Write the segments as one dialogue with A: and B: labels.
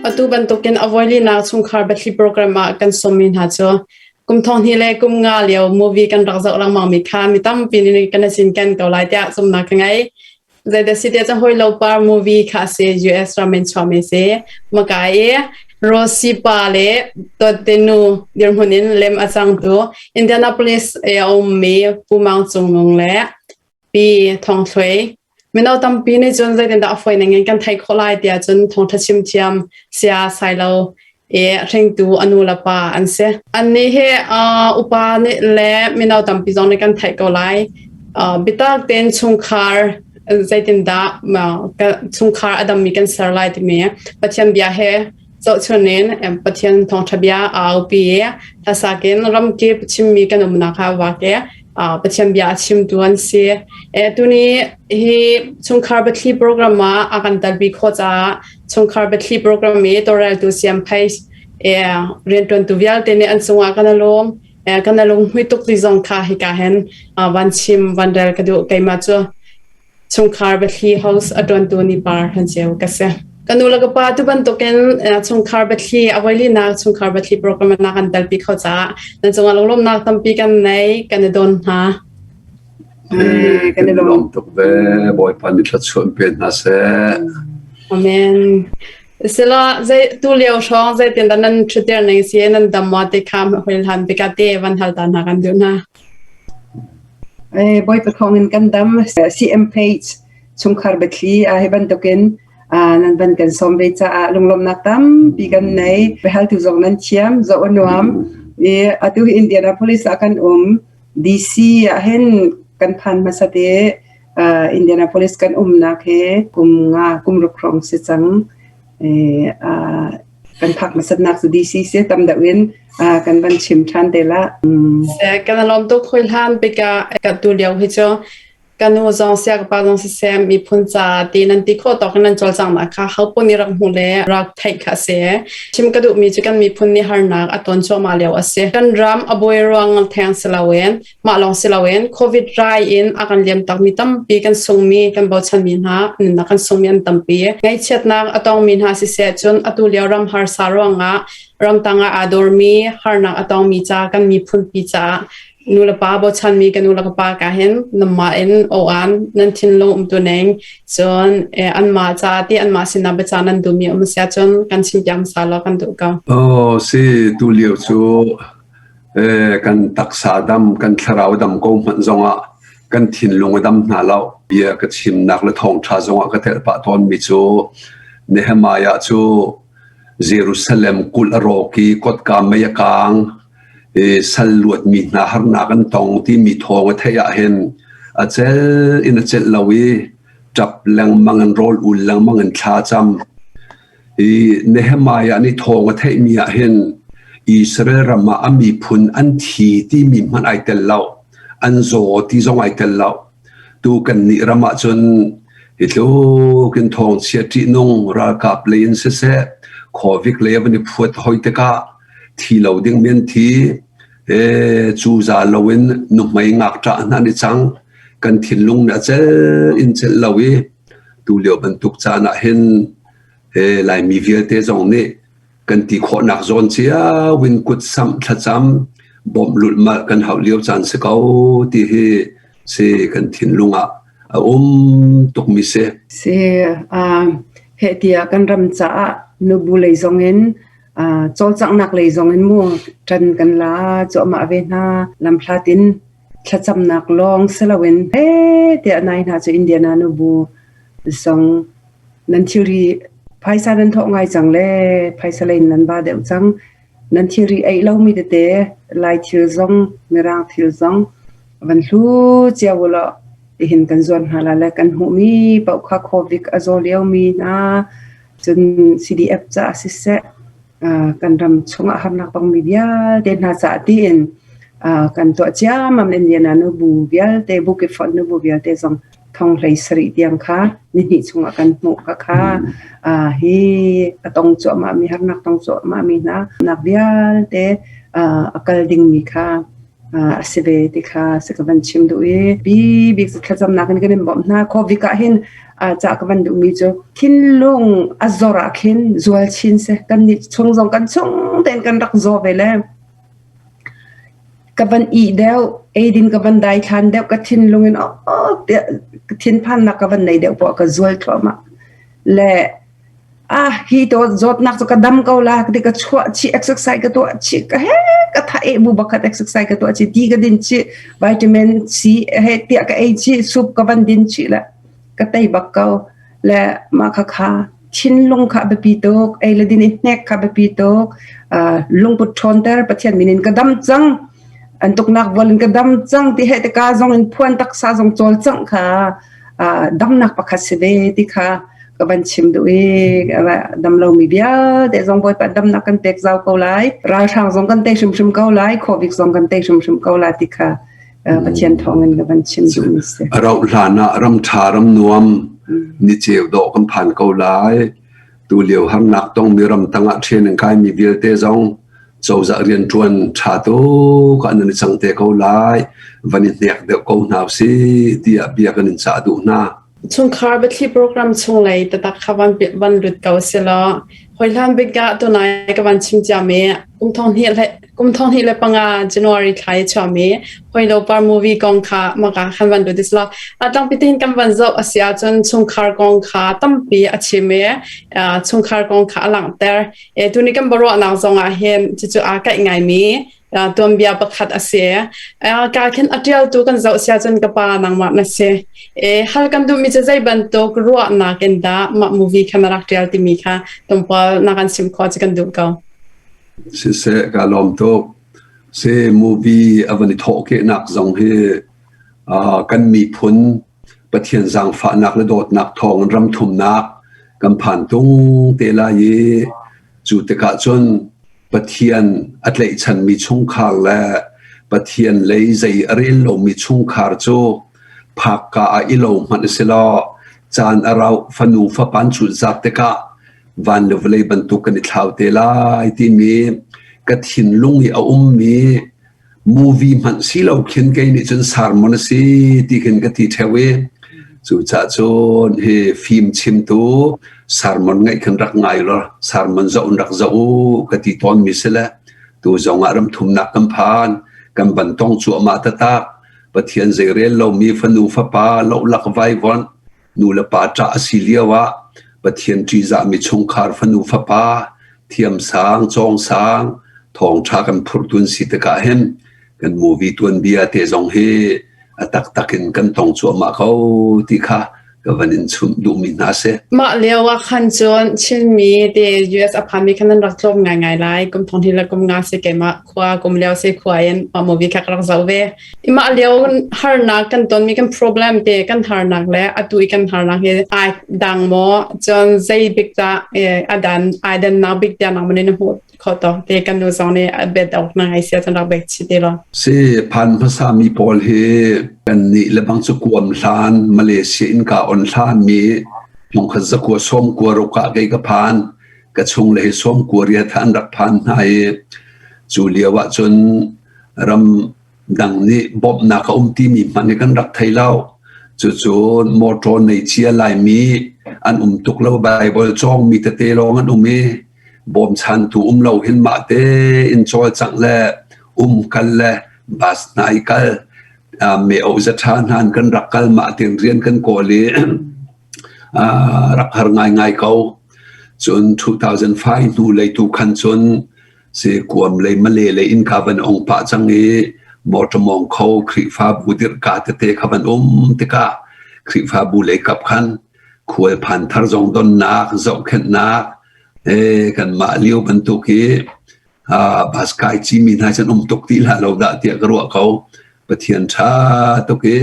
A: Atu bantukin a voilinak chungkhar biathli program ah kan sawmmi hna cu kum thong hnih le kum nga lio movie kan rak zoh lengmang mi kha mi tampi nih kan cinken ko lai tiah zumhnak ka ngei. Zeidah si tiah cun Hawi Lo Par movie kha a si US ram in chuahmi a si. Maka i Rosie pa le Dawtte nu dirhmun in lem a cangtu Indianapolis i a ummi Pu Mang Cung Nung le Pi Thawng Thluai. Mino tampi nih cun zeitindah a fawi ning in kan theih khawh lai tiah cun thawngṭha chim thiam sia sai lo i hringtu a nu le pa an si. Annih hi upa nih le mino tampi zong nih kan theih ko lai. Biatak tein chungkhar zeitindah chungkhar a dammi kan ser lai timi Pathian bia he zohchun in Pathian thawngṭha bia a aupi i hlasak in ramkip chimmi kan umnak ah vak i Pathian bia a chimtu an si. Tuni hi chungkhar biathli program ah a kan telpi khawh caah chungkhar biathli program i tawlreltu siamphei rianṭuantu vialte nih an cungah kan i lawm. Kan i lunghmui tuk ti zong kha hika hin van chim van rel ka duh. Keimah cu chungkhar biathli host a ṭuantu ni par han ceu ka si. Ka nu le ka pa tu bantukin chungkhar biathli a voilinak chungkhar biathli program na kan telpi kho caah nan cungah lunglawmhnak tampi kan nei kan i dawn hna.
B: Kan i lawm tuk ve. Bawipa nih thluachuah in pe hna seh.
A: Amen. Sila zei tu lio hrawng zeitin dah nan ṭhutir ning si nan dam ma te kha hoi hlan bika te van hal ta hna kan duh hna.
C: Bawipa thawngin kan dam. CM page chungkhar biathli hi bantukin nan van kan sawm ve caah lunglawmhnak tampi kan nei. Biahaltu zong nan thiam, zoh a nuam. I atu hi Indianapolis ah kan um. DC ah hin kan phan hmasa te Indianapolis kan umnak hi kum nga kum ruk hrawng si cang. Kan phak hmasatnak cu DC si tam deuh in kan van chim ṭhan te la.
A: Kan lawm tuk hoi hlan bika ka tu lio hi cu ka nu zong sia ka pa zong siseh miphun ca ti nan ti khawh tawk in nan cawlcanghnak kha hopo nih rak hmuh le rak theih kha a si. Chim ka duhmi cu kan miphun nih harnak a ton cuahmah lio a si. Kan ram a buai ruang theng si loin mah lawng si loin COVID rai in a kan liam takmi tampi kan sungmi kan bochanmi hna nunnak kan sungmi an tampi. Ngaihchiatnak a tongmi hna siseh cun atu lio ram harsa ruangah ramtang ah aa dormi harnak a tongmi ca kan miphun pi caah nu le pa bochanmi ka nu le ka pa ka hin namah in aw-an nan thinlung umtu ning cun anmah ca ti anmah sinah biaca nan duhmi um sia cun kan chim piak hmasa law kan duh ko.
B: Oh si tu lio cu kan taksa dam kan thlarau dam ko hmanh zongah kan thinlung a dam hna lo bia ka chimnak le thawngṭha zongah ka telh pah tawnmi cu Nehemiah cu Jerusalem kulh a rawk i kotka mei a kaang i sal luatmi hna harnak an tong timi thawng a theih ahhin a cel in a celh lo i ṭap lengmang in rawl ul lengmang in thla a cam. I Nehemiah nih thawng a theihmi ahhin Israel ram ah a miphun an thi timi hmanh ai tel lo, an zaw ti zong ai tel lo. Tu kannih ram ahcun hi tluk in thawngchia ṭihnung ralkap lei in siseh, khuavik lei a van i phuat hoi tikah thi lo ding men thi cu za loin nuhmei ngakṭah hna nih cang kan thinlung nih a cel in celh lo i tu lio bantuk caan ah hin Laimi vialte zong nih kan ti khawhnak zawn cio in kut samh thlacam bawmh lulhmalh kan hauh lio caan si ko ti hi si kan thinlung ah a um tukmi si.
C: Si heh tiah kan ram caah nubu lei zong in cawlcanghnak lei zong in mu ṭan kan la cuahmah ve hna. Lamhlat in thlacamnak lawng si loin heh tiah nai hna cu Indiana nubu zong nan thilri phaisa nan thawh ngai cang le phaisa lei in nan ba deuh cang. Nan thilri ei lomi tete Lai thil zong Mirang thil zong van hlu cio u law tihin kan zuar hna la le kan hmuhmi paoh kha COVID a zaw liomi hna Cun CDF caah siseh, kan ram chungah harnak tongmi vialte hna caah tiin kan tuah ciammam Indiana nubu vialte, bukit fonh nubu vialte zong thong hlei sarih tiang kha nihnih chungah kan hmuh kha kha hi a tong cuahmahmi harnak tong cuahmahmi hna nak vialte a kal dingmi kha. A si ve ti kha si ka van chim duh i bi bik cu thlacamnak in kan in bawmh hna. Covid ah hin ca ka van duhmi cu thinlung a zor ah khin zual chin seh. Kan nih chung zong kan chung tein kan rak zaw ve le ka van ih deuh, eidin ka van daithlan deuh, ka thinlung in oh tiah thinphannak ka van nei deuh poah ka zual thluahmah. Le ah hi to zawtnak cu ka dam ko la ka ti ka chuah chih exercise ka tuah chih ka he ka tha e bu bakhat exercise ka tuah chih ti ka din chih vitamin C he tiah ka ei chih soup ka van din chih le ka tei bak ko le mah kha kha thinlung kha biapi tuk ei le din i hnek kha biapi tuk lungput ṭhawnter Pathian min in ka dam cang an tuknak vual in ka dam cang ti he te ka zong in phuan taksa zong cawlcangh kha damnak pakhat si ve ti kha ka van chim duh i dam lomi vialte zong Bawipa damnak kan pek zau ko lai ralhrang zong kan tei hrimhrim ko lai covid zong kan tei hrimhrim ko lai ti kha Pathian thawngin ka van chim duh mi si.
B: Rauh hlan ah ram ṭha ram nuam ni ceu dawh kan phan ko lai. Tu lio harnak tongmi ram tangah ṭhen in kaimi vialte zong cozah rianṭuan ṭha tuk ah nan i cang te ko lai. Van i hnek deuh ko hna usih tiah bia kan in cah duh hna.
A: Chungkhar biathli program chunglei taktak kha van van lut ko selaw hawihlan bik ah tunai ka van chim ciami kum 2005 January thla i chuahmi Hawilo Par movie kong kha maka khan van lut selaw tlangpi tein kan van zoh a si ahcun chungkhar kong kha tampi a chim i chungkhar kong kha a langhter. E tuni kan biaruahnak zong ah hin cucu aa kaih ngaimi tuanbia pakhat a si. Ka khin a ṭialtu kan zoh sia cun ka pa nangmah na si. E hal kan duhmi cu zei bantuk ruahnak in dah mah movie kha na rak ṭial timi kha tlawmpal na kan chimh khawh cu kan duh ko.
B: Siseh ka lawm tuk. Si movie a van i thawhkehnak zong hi kan miphun Pathian zaangfahnak le dawtnak thawng in ram thumnak kan phan tung te lai i cu tikah cun Pathian a tlaihchanmi chungkhar le Pathian lei zei a rel lomi chungkhar cu phakka ah i lo hmanh a si law caan a rauh fanu fapa an chunzat tikah van le vawlei bantuk kan i thlau te lai timi ka thinlung i a ummi movie hmanh si lo khin kei nih cun sermon a si ti khin ka ti ṭheo i cucaah cun hi fim chimtu sermon ngaih khin rak ngai law sermon zoh in rak zoh u ka ti tawnmi si le tu zong ah ram thumnak kan phan kan van tong cuahmah taktak Pathian zeirel lomi fanu fapa lohlak vaivuanh nu le pa ṭah a si lio ah Pathian ṭihzahmi chungkhar fanu fapa thiamsang cawngsang thawngṭha kan phurh tun si tikah hin kan movie tuanbia te zong hi a taktak in kan tong cuahmah ko ti kha ka van in chimh duhmi hna si.
A: Mah lio ah khan cun Chinmi te US a phanmi khan nan rak tlawm ngaingai lai. Kum thong hi le kum nga si keimah khua kum lio si khua in mah movie kha ka rak zoh ve. Mah lio harnak kan tonmi kan problem te kan harnak le atu i kan harnak hi ai dang maw cun zei bik dah a dan ai dannak bik tiang nang manin na hmuh kho to te kan nu zong nih a bet awk na ngai sia cun rak bek chi te lo.
B: Si phan hmasa mi pawl hi kan nih le bang cu kuam hlan Malaysia in ka on hlan mi thongkhat zakua som kua ruk ah kei ka phan ka chung le hi som kua riat an rak phan hna i cu lio ah cun ram dang nih bawmhnak a um timi hmanh hi kan rak thei lo. Cucu motor nei cia Laimi an um tuk lo Bible cawngmi tete lawng an um i bawmchantu um lo hin mah tein cawlcangh le um kal le bus hna i kal me o zatha hna an kan rak kal mah tein rian kan kawl i rak har ngaingai ko. Cun 2005 hnu lei tu khan cun Si kuam lei Malay lei in ka van ong pah cang i motor mawng kho Khrihfabu dirhka tete kha van um tikah Khrihfabu lei kap khan khual phan thar zong donnak zohkhenhnak kanmah lio bantuk hi bus kai cimi hna cun um tuk ti hlah lo dah tiah ka ruah ko. Pathian ṭha tuk i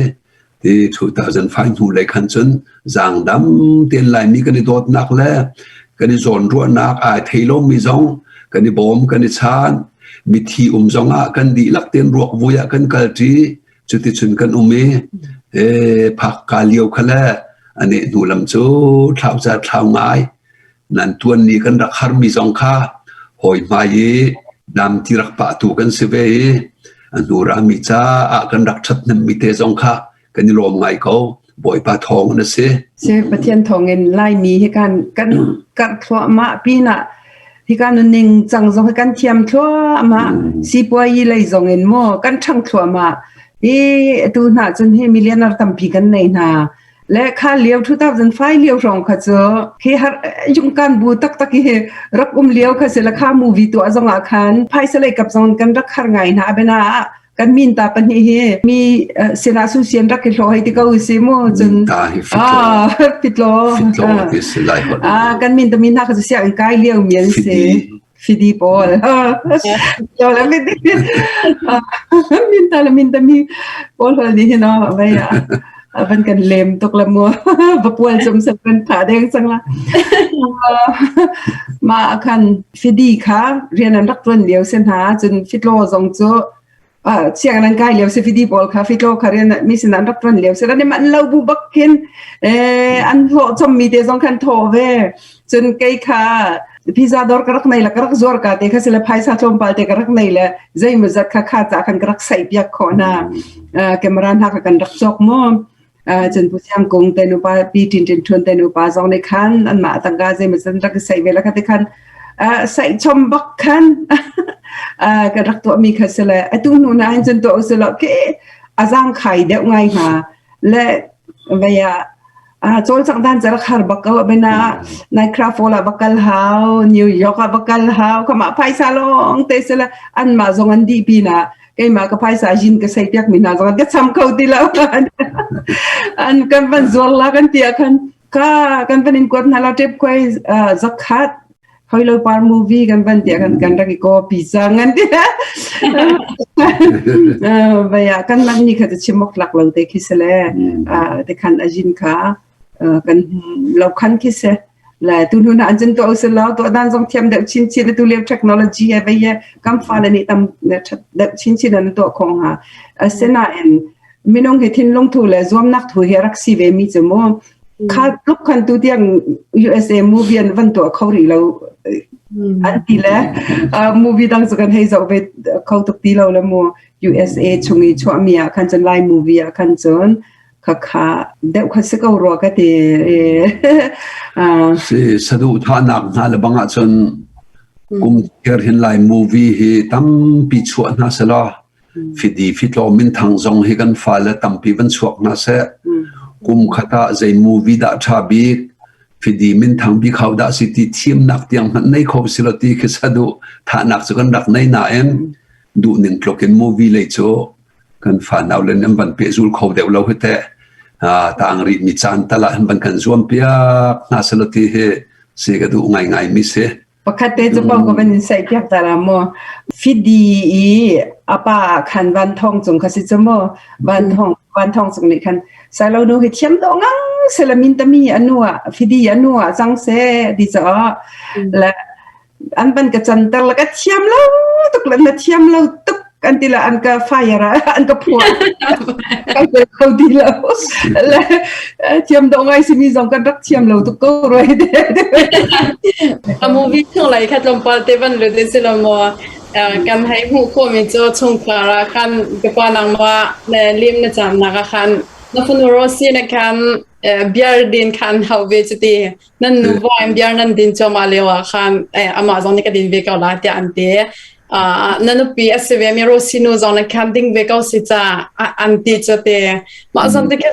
B: Ti 2005 hnu lei khan cun zaangdam tein Laimi kan i dawtnak le kan i zawnruahnak ai thei lomi zong kan i bawm kan i chaan. Mithi um zong ah kan dihlak tein ruakvui ah kan kalṭi. Cuticun kan um i phakka lio kha le a neh hnu lam cu thlau ca thlau ngai. Nan tuan ni kan rak harmi zong kha hawi hmai i dam ti rak pahtu kan si ve i. A hnu rami caah kan rak ṭhathnemmi te zong kha kan i lawm ngai ko. Bawipa thawng in a si.
C: Si Pathian thawngin Laimi hi kan kan karh thluahmah pinah hika nunning cang zong hi kan thiam thluahmah sipuayi lei zong in maw kan ṭhang thluahmah i atu hna cun hi millionaire tampi kan nei hna le kha lio 2005 lio hrawng kha cu khi har yungkan bu taktak hi rak um lio kha si la kha movie tuah zong ah khan phaisa lei kap zong kan rak har ngai hna abena kan min ta pahnih hi mi sinah su sian rak i hlawh hei ti ko si mu cun
B: ta hi fitlo
C: fitlo
B: fitlo ti si lai
C: ah kan min ta min hna kha cu siang kai lio mi an si fidi pawl yo la mi min ta la min ta mi pawl hol ni hi no vai a van kan lem tuk la mu va pual zum sa kan tha deng sang la ma khan fidi kha rian an rak tuan lio sen ha cun fitlo zong cu siang nan kai lio si fidi pawl kha fitlo kha rian mi sin an rak tuan lio si ran man lo bu bak khin an hlawh chom mi te zong khan tho ve cun kei kha pizza dor ka rak nei la ka rak zuar ka te kha sile phaisa tlawmpal te ka rak nei le zeimawzat kha kha ca khan ka rak saih piak khawh na camera hna kha kan rak cawk mu cun Pu Siang Kung te nupa Pi Tin Tin Thun te nupa zong nih khan anmah tangka zeimawzat rak i saih ve la kha te khan saih chom bak khan kan rak tuahmi kha si le atu hnu na hin cun tuah usih ke azang khai deuh ngai hnga le vei ah cawlcangh dan cu rak har bak ko bena Niagara Falls ah va kal hau New York ah va kal hau khamah phaisa lawng te sila anmah zong an dih pinah keimah ka phaisa yin ka sei piak mi hna zong an ka cham kho ti lo an kan van zuar la kan ti ah khan ka kan van in kuat hna la tep khuai zakhat hoi lo par movie kan van tiah kan kan rak i copy cang an ti vaya kan lam ni kha chu chimok lak lo te khi sele te khan ajin kha kan lo khan khi se la tu nu na an cun to se lo to dan zong thiam deuh chin chin tu leo technology he vei kam fa le ni tam deuh chin chin an to khong ha asena in minung hi thinlung thu le zuamnak thu hi rak si ve mi chu mu Kha tluk khan tu tiang USA movie an van tuah kho rih lo an ti le movie dang cu kan hei zoh ve kho tuk ti lo le mu USA chung i chuahmi ah khan cun Lai movie ah khan cun khakha deuh kha si ko rua ka ti.
B: Si saduhthahnak hna le bang ahcun kum kher hin Lai movie hi tampi chuah hna selaw Fidi fitlaw minthang zong hi kan fale tampi van chuak hna seh. Kum khat ah zei movie dah ṭha bik, fidi minthang bik hau dah si ti thimnak tiang hmanh nei kho si lo ti khi saduh thahnak cu kan rak nei nain duh ning tluk in movie lei cu kan fanau le nan van pehzul kho deuh lo hi teh. Taang rih mi caan tal ah hin van kan zuam piak hna selaw ti hi si ka duh ngaingai mi si.
C: Pakhat te cu pau ka van in saih piak ta la mu. Fidi i a pa ah khan van thong cung kha si cu mu. Van thong van thong cung nih khan sailo nu hi thiam dawh ngang sela min tami anu ah fidi anu ah cang se ti caah le an van ka canter la ka thiam lo tuk le na thiam lo tuk an ti la an ka fire an ka phuah kan tel kho ti lo le thiam dawh ngai simi zong kan rak thiam lo tuk ko roi te
A: A movie chung lai kha tlawmpal te van lut in silo maw kan hei hmuh khawhmi cu chungkhar ah khan ka pa nangmah le lim na caamnak ah khan na fanu Rosie na khan beer din khan hau ve cuti nan nu in beer nan din cuahmah lio ah khan amah zong nih ka din ve ko la tiah an ti na nupi a si ve mi Rosie nu zong na khan ding ve ko si ca an ti cu te mah zong te khi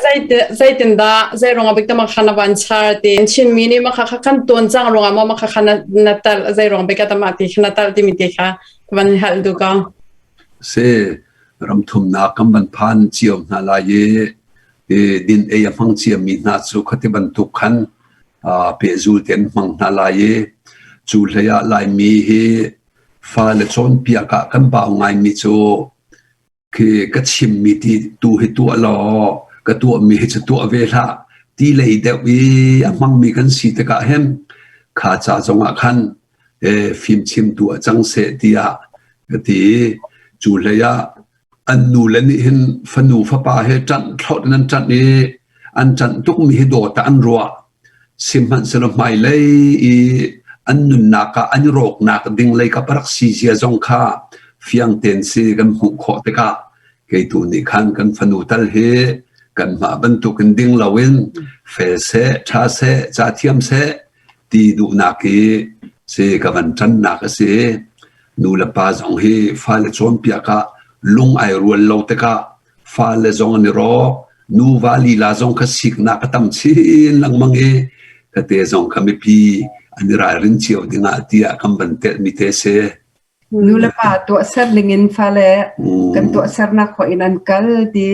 A: zeitin dah zei rong ah bik te kha na van char ti Chin mi nih ma kha kan tuan cang rong ah ma kha na tal zei rong bik ta ma ti na tal ti mi ti kha van hal du ka
B: se ramthumnak kan van phan cio hna lai i din ei a hmang cia mi hna cu khati bantuk khan pehzul te an hmang hna lai i cu hlei ah Laimi hi fale cawnpiak ah kan bau ngaimi cu khi ka chimmi ti tu hi tuah law ka tuahmi hi cu tuah ve hlah ti lei deuh i a hmangmi kan si tikah hin kha ca zongah khan fimchimtu ah cang seh tiah ka ti cu hlei ah an nule nih hin fanu fapa he ṭanh thlawt in an ṭanh i an ṭanh tukmi hi dawt ah an ruah. Sihmanhsehlaw hmailei i an nunnak ah an i rawknak ding lei kap a rak si zia zong kha fiang tein si kan hmuh khawh tikah kei tu nih khan kan fanu tal hi kanmah bantukin ding loin fel seh, ṭha seh, ca thiam seh ti duhnak hi si ka van ṭannak a si. Nu le pa zong hi fale cawnpiak ah lung ai rual lo tikah fale zong an i rawk, nuva lila zong kha siknak a tam chin lengmang i kate zong kha mipi an i ralrin cio dingah tiah kan van telhmi te si.
C: Nu le pa tuahser ning in fale kan tuahsernak khawh in an kal ti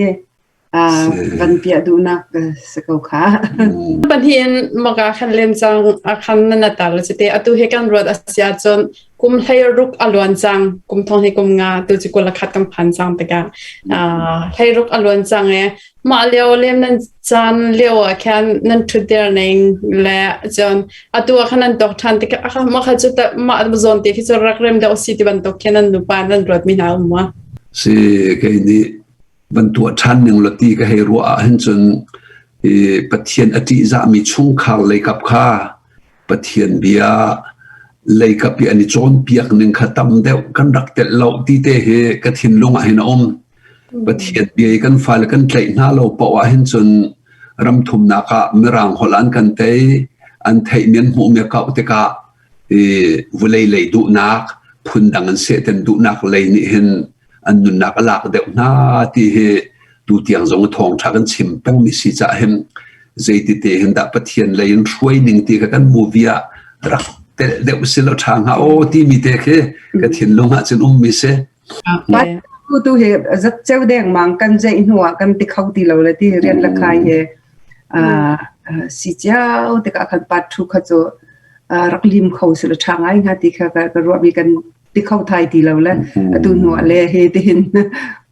C: van piah duhnak si ko kha.
A: Pahnih maka khan lem cang a khan na tar le cite atu he kan ruat a si ahcun kum hlei ruk a luan cang kum thong hi kum nga tu ci kul khat kan phan cang tikah hlei ruk a luan cang e mah lio lem nan caan lio ah khan nan ṭhutdir ning le cun atu ah khan nan tok ṭhan tikah ah mah kha cu mah zawn te khi cu rak rem deuh si ti bantuk khin nan nupa nan ruat mi hna um ma?
B: Si kei nih van tuah ṭhan ning lo ti ka hei ruah ah hin cun i Pathian a ṭihzahmi chungkhar leikap kha Pathian bia leikap i an i cawnpiak ning kha tam deuh kan rak telh lo ti te hi ka thinlung ah hin a um. Pathian bia i kan fale kan tlaih hna lo paoh ahhin cun ram thumnak ah Mirang holh an kan tei, an theihmi an hmuhmi a kauh tikah i vawlei lei duhnak, phundang an sehten duhnak lei nih hin an nunnak a lak deuh hna ti hi tutiang zong thawngṭha kan chim pengmi si caah hin zeiti te hin dah Pathian lei in hruai ning ti kha kan movie ah rak telh deuh si lo ṭha hnga aw timi te khi ka thinlung ah cun ummi si.
C: Tu hi zat ceu dengmang kan zeih hnu ah kan ti kho ti lo le ti rian la khai he si ciao tikah khan part 2 kha cu rak lim kho si le ṭha ngai hnga ti kha ka ruahmi kan ti kho thai ti lo le atu hnu ah le he ti hin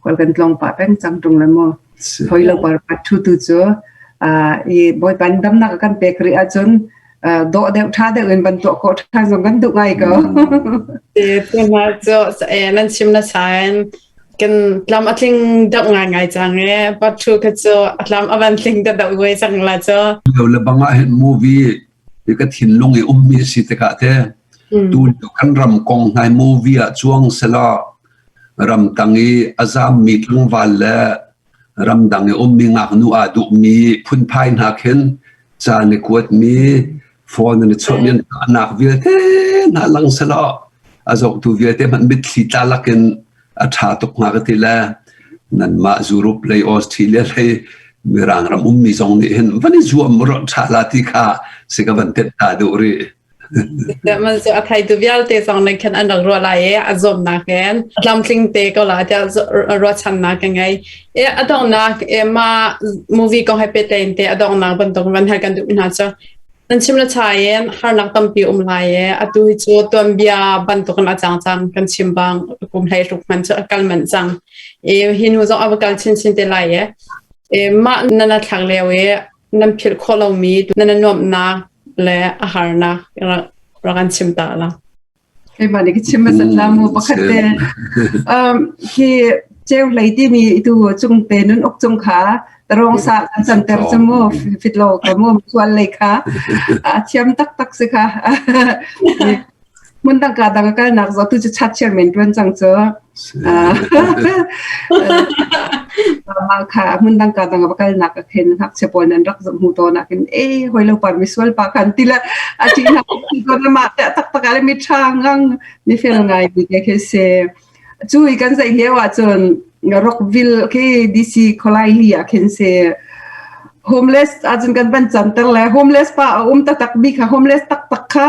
C: khual kan tlong pah peng cang ṭung le mu hoi lo par part 2 tu cu i bawipa damnak kan pek rih ahcun dawh deuh ṭha deuh in van tuah khawh ṭhan zong kan duh ngai ko.
A: Te cu nan chim na sain kan tlam a tling deuh ngai ngai cang e part 2 kha cu a tlam a van tling deuh deuh ve cang la cu.
B: Lo le bang ah hin movie hi ka thinlung i ummi si tikah te tu kan ram kong hnai movie ah chuang sela ramtang i a zammi tlangval le ramdang i ummi ngaknu aa duhmi phunphai hna khin ca an i kuatmi phone an i chawnh an nak vialte hna lang selaw a zohtu vialte hmanh mitthli tla lakin a ṭha tuk hnga ka ti le nanmah Europe lei Australia lei Mirang ram ummi zong nih hin van i zuam rawh ṭha la ti kha si ka van tet ta duh rih.
A: Man cu a theitu vialte zong nih khan an rak ruah lai i a zawmnak in tlamtling te ko la tiah ruahchannak ka ngei. E a donghnak e ma movie kong he pehtlai te a donghnak bantuk van hal kan duh hna cu nan chim le chai in harnak tampi um lai e atu hi cu tuanbia bantukin a cang cang kan chim bang kum hlei hruk man cu a kal manh cang. E hi hnu zong a va kal chinchin te lai e. E mah nan a thlak lio i nan philh khawh lomi nan nuamhnak le a harnak rak an chim ta la.
C: Keimah nih ka chim a la mu pakhat te. Um, hi ceu hlei timi tu cung te nun uk cung kha tarong sa kan canter cu mu fitlo ka mu sual lei kha a thiam tak tak si kha Hmun dang ka dang kal nak zo tu cu chat chairman tuan cang cu. Mah kha hmun dang ka dang kal nak ka khen ngakchia pawl nan rak hmu to nak in e hoi lo par mi sual pa khan tila a ti na ko na ma te tak tak ale mi tha ngang mi fel ngai bi ke ke se Cu i kan zeih lio ahcun Rockville khi DC khualai li ah khin si. Homeless ahcun kan van canter le homeless pa a um taktak mi kha homeless taktak kha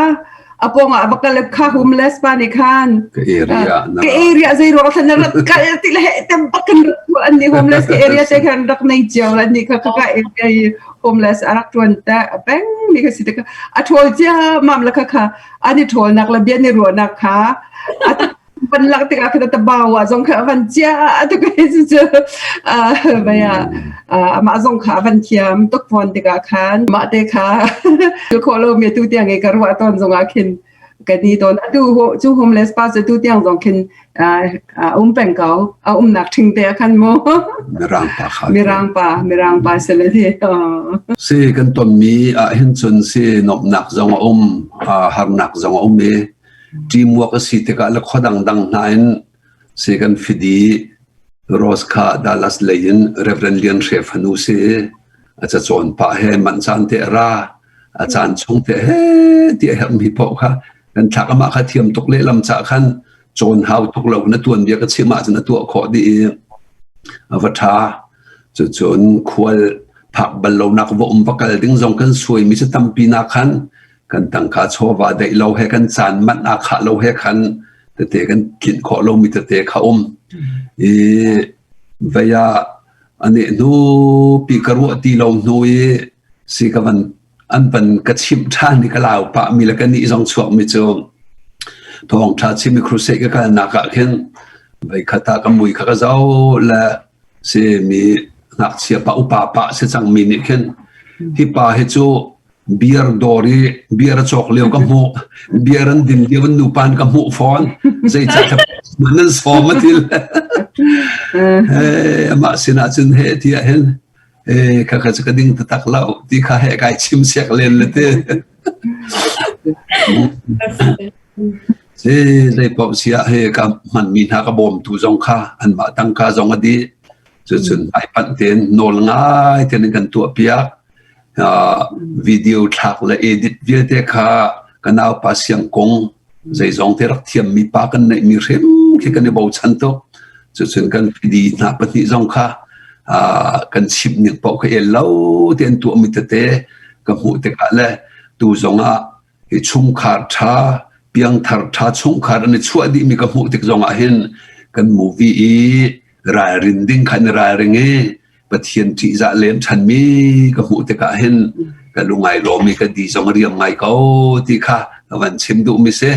C: a pawng ah va kal kha homeless pa nih khan
B: ka area
C: ka area zei ruang thlan rat kal ti le tem bak kan rat an ni homeless ka area te khan rak nei cio la ni kha ka area i homeless a rak tuan ta peng mi kha si te kha a thawl cia mam la kha kha ani thawl nak la bia ni ruahnak kha van lak tikah khan ta bau ah zong kha van chia tu kai cu cu baya amah zong kha van thiam tuk fawn tikah khan mah te kha khawh lo mi tu tiang i ka ruah tawn zong ah khin ka ni tawn atu cu homeless pa cu tu tiang zong khin um peng ko a umnak ṭhing te ah khan mu
B: mirang pa kha
C: mirang pa mirang pa se le hi
B: si kan tonmi ah hin cun si nomnak zong a um harnak zong a um i Teamwork a si tikah le khua dangdang hna in Si kan fidi Rose kha Dallas lei in Reverend Lian Hre fanu si a cacawn pah he manh caan te a ra a caan chung te he ti a herhmi paoh kha kan thlak amah kha thiam tuk lehlam cah khan cawn hau tuk lo na tuan bia ka chim ahcun a tuah khawh dih i a va ṭha. Cucun khual phak bal lonak va um va kal ding zong kan suaimi cu tampi nak khan kan tangka chawva deih lo he kan caan manh aa khah lo he khan tete kan tlinh khawh lomi tete kha um. I vei ah ane hnu pi ka ruah ti lo hnu i si ka van an van ka chimh ṭhan i ka lau pah mi le ka nih zong chuak mi cu thawngṭha chim i crusade ka kalnak ah khin voikhat ah ka mui kha ka zoh le si mi ngakchia pa upa pa si cang mi nih khin hi pa hi cu beer dawr i beer a cawk lio ka hmuh beer an din lio an nupa an ka hmuh fawn zeicah nan sawm a til amah sinah cun he tiah hin Eh, kha kha cu ka ding taktak lo ti kha he kai chim siak len le te. Si zei paoh si ah he ka hmanmi hna ka bawmtu zong kha anmah tangka zong a dih. Cucun ai panh tein nawl ngai tein an kan tuah piak. Video thlak le edit vialte kha ka naupa Siang Kung zeizong te rak thiammi pa kan neihmi hrim khi kan i bochan tuk. Cucun kan fidi hna pahnih zong kha kan chimh ning paoh kha el lo te an tuahmi tete ka hmuh tikah le tu zong ah hi chungkhar ṭha piangthar ṭha chungkhar an i chuah dihmi ka hmuh tik zong ah hin kan movie i ralrin ding khan i ralring i Pathian ṭihzah lem ṭhanmi ka hmuh tikah hin ka lungai lawm i ka di zong a riam ngai ko ti kha ka van chim duhmi si.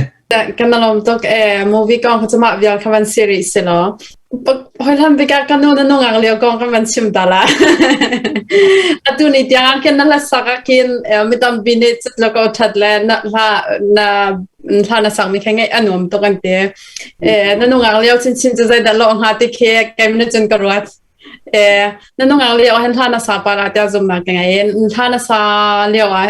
A: Kan lawm tuk e movie kong kha cuma vial kha van series si lo. Hoi hlan bikah ka nu na nungak lio kong kan van chim ta la. Atu ni tiang khin na hla sak ah khin mi tampi nih cut lo ko ṭhat le na hla na hla na sak mi kha ngaih a nuam tuk an ti. Na nungak lio chinchin cu zeidah lawh hnga ti khi kei na cun ka ruat. Na nungak lio ah hin hla na sa pa la tiah zumnak ka ngei. Hla na sa lio ah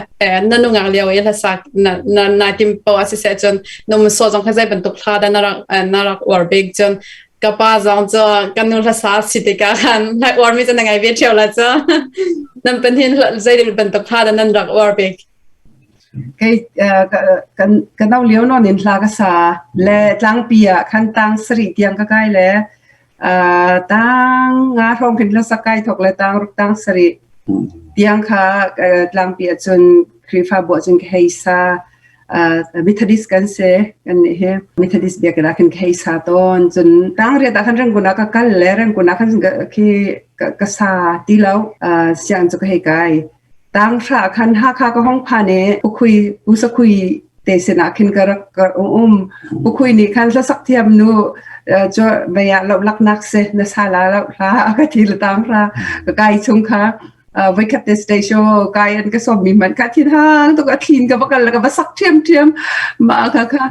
A: na nungak lio i hla sa na na na tim po a siseh cun na um so zong kha zei bantuk hla dah na rak na rak uar bik cun ka pa zong cu kan nu hla sa si tikah khan hla uar mi cu na ngai ve ṭheo la cu nan pan hin zei bantuk hla dah nan rak uar bik?
C: Kei kan ka no lio nawn in hla ka sa le tlangpi ah khan tang sarih tiang ka kai le Tang nga hrawng khin hlasak kai thawk le tang ruk tang sarih tiang kha tlangpi ahcun Khrihfabu ahcun ka hei sa. Methodist kan si kan nih hi Methodist biakinn ah khin ka hei sa tawn. Cun tang riat ah khan Rangoon ah ka kal le Rangoon ah khan khi ka sa ti lo. Sianginn cu ka hei kai. Tanghra khan Hakha ka hong phan i Pukhui Pu Sakhui te sinah khin ka rak ka um. Pukhui nih khan hlasak thiam nu cu vei ah lohlaknak si na sa la lo hla a ka ti le tanghra ka kai chung kha voikhat te stage show kai an ka sawm mi hmanh kha thin hang tuk a thlin ka va kal ka va sak ṭhiam ṭhiam mah kha kha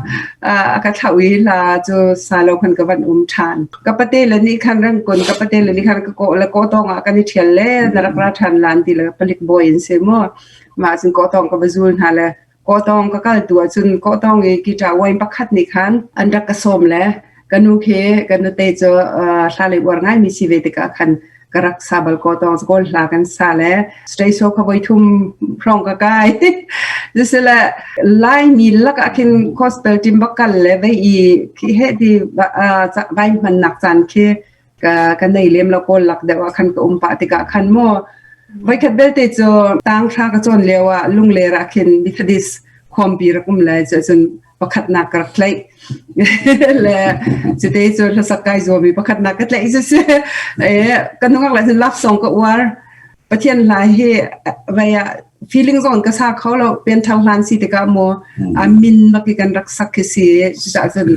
C: a ka thlauh i hla cu sa lo khan ka van um ṭhan. Ka pate le nih khan rangkun ka pate le nih khan ka kawh le kawtawng ah kan i ṭhial le na rak ra ṭhan lan ti le palik bawi in si mu. Mah cun kawtawng ka va zul hna le kawtawng ka kal tu ahcun kawtawng i guitar uain pakhat nih khan an rak ka sawm le ka nu khi ka nute cu hla lei uar ngaimi si ve tikah khan ka rak sa bal ko tawng kawl hla kan sa le stage show kha voi thum hrawng ka kai sisile Laimi lakah khin gospel team va kal le vai i khi he ti vai hman nak caan khi ka ka nei lem lo kawl lak deuh ah khan ka um pah tikah khan mu voikhat belte cu tang hra ka cawn lio ah Lungler ah khin Methodist khawmpi rak um le cun pakhatnak ka rak tlaih le cute cu hlasak kai zuam i pakhatnak ka tlaih cu si e ka nungak le cun love song ka uar Pathian hla hi vai ah feeling zong ka sa kho lo pianthar hlan si tikah mu a min bak i kan rak sak khi si cucaah cun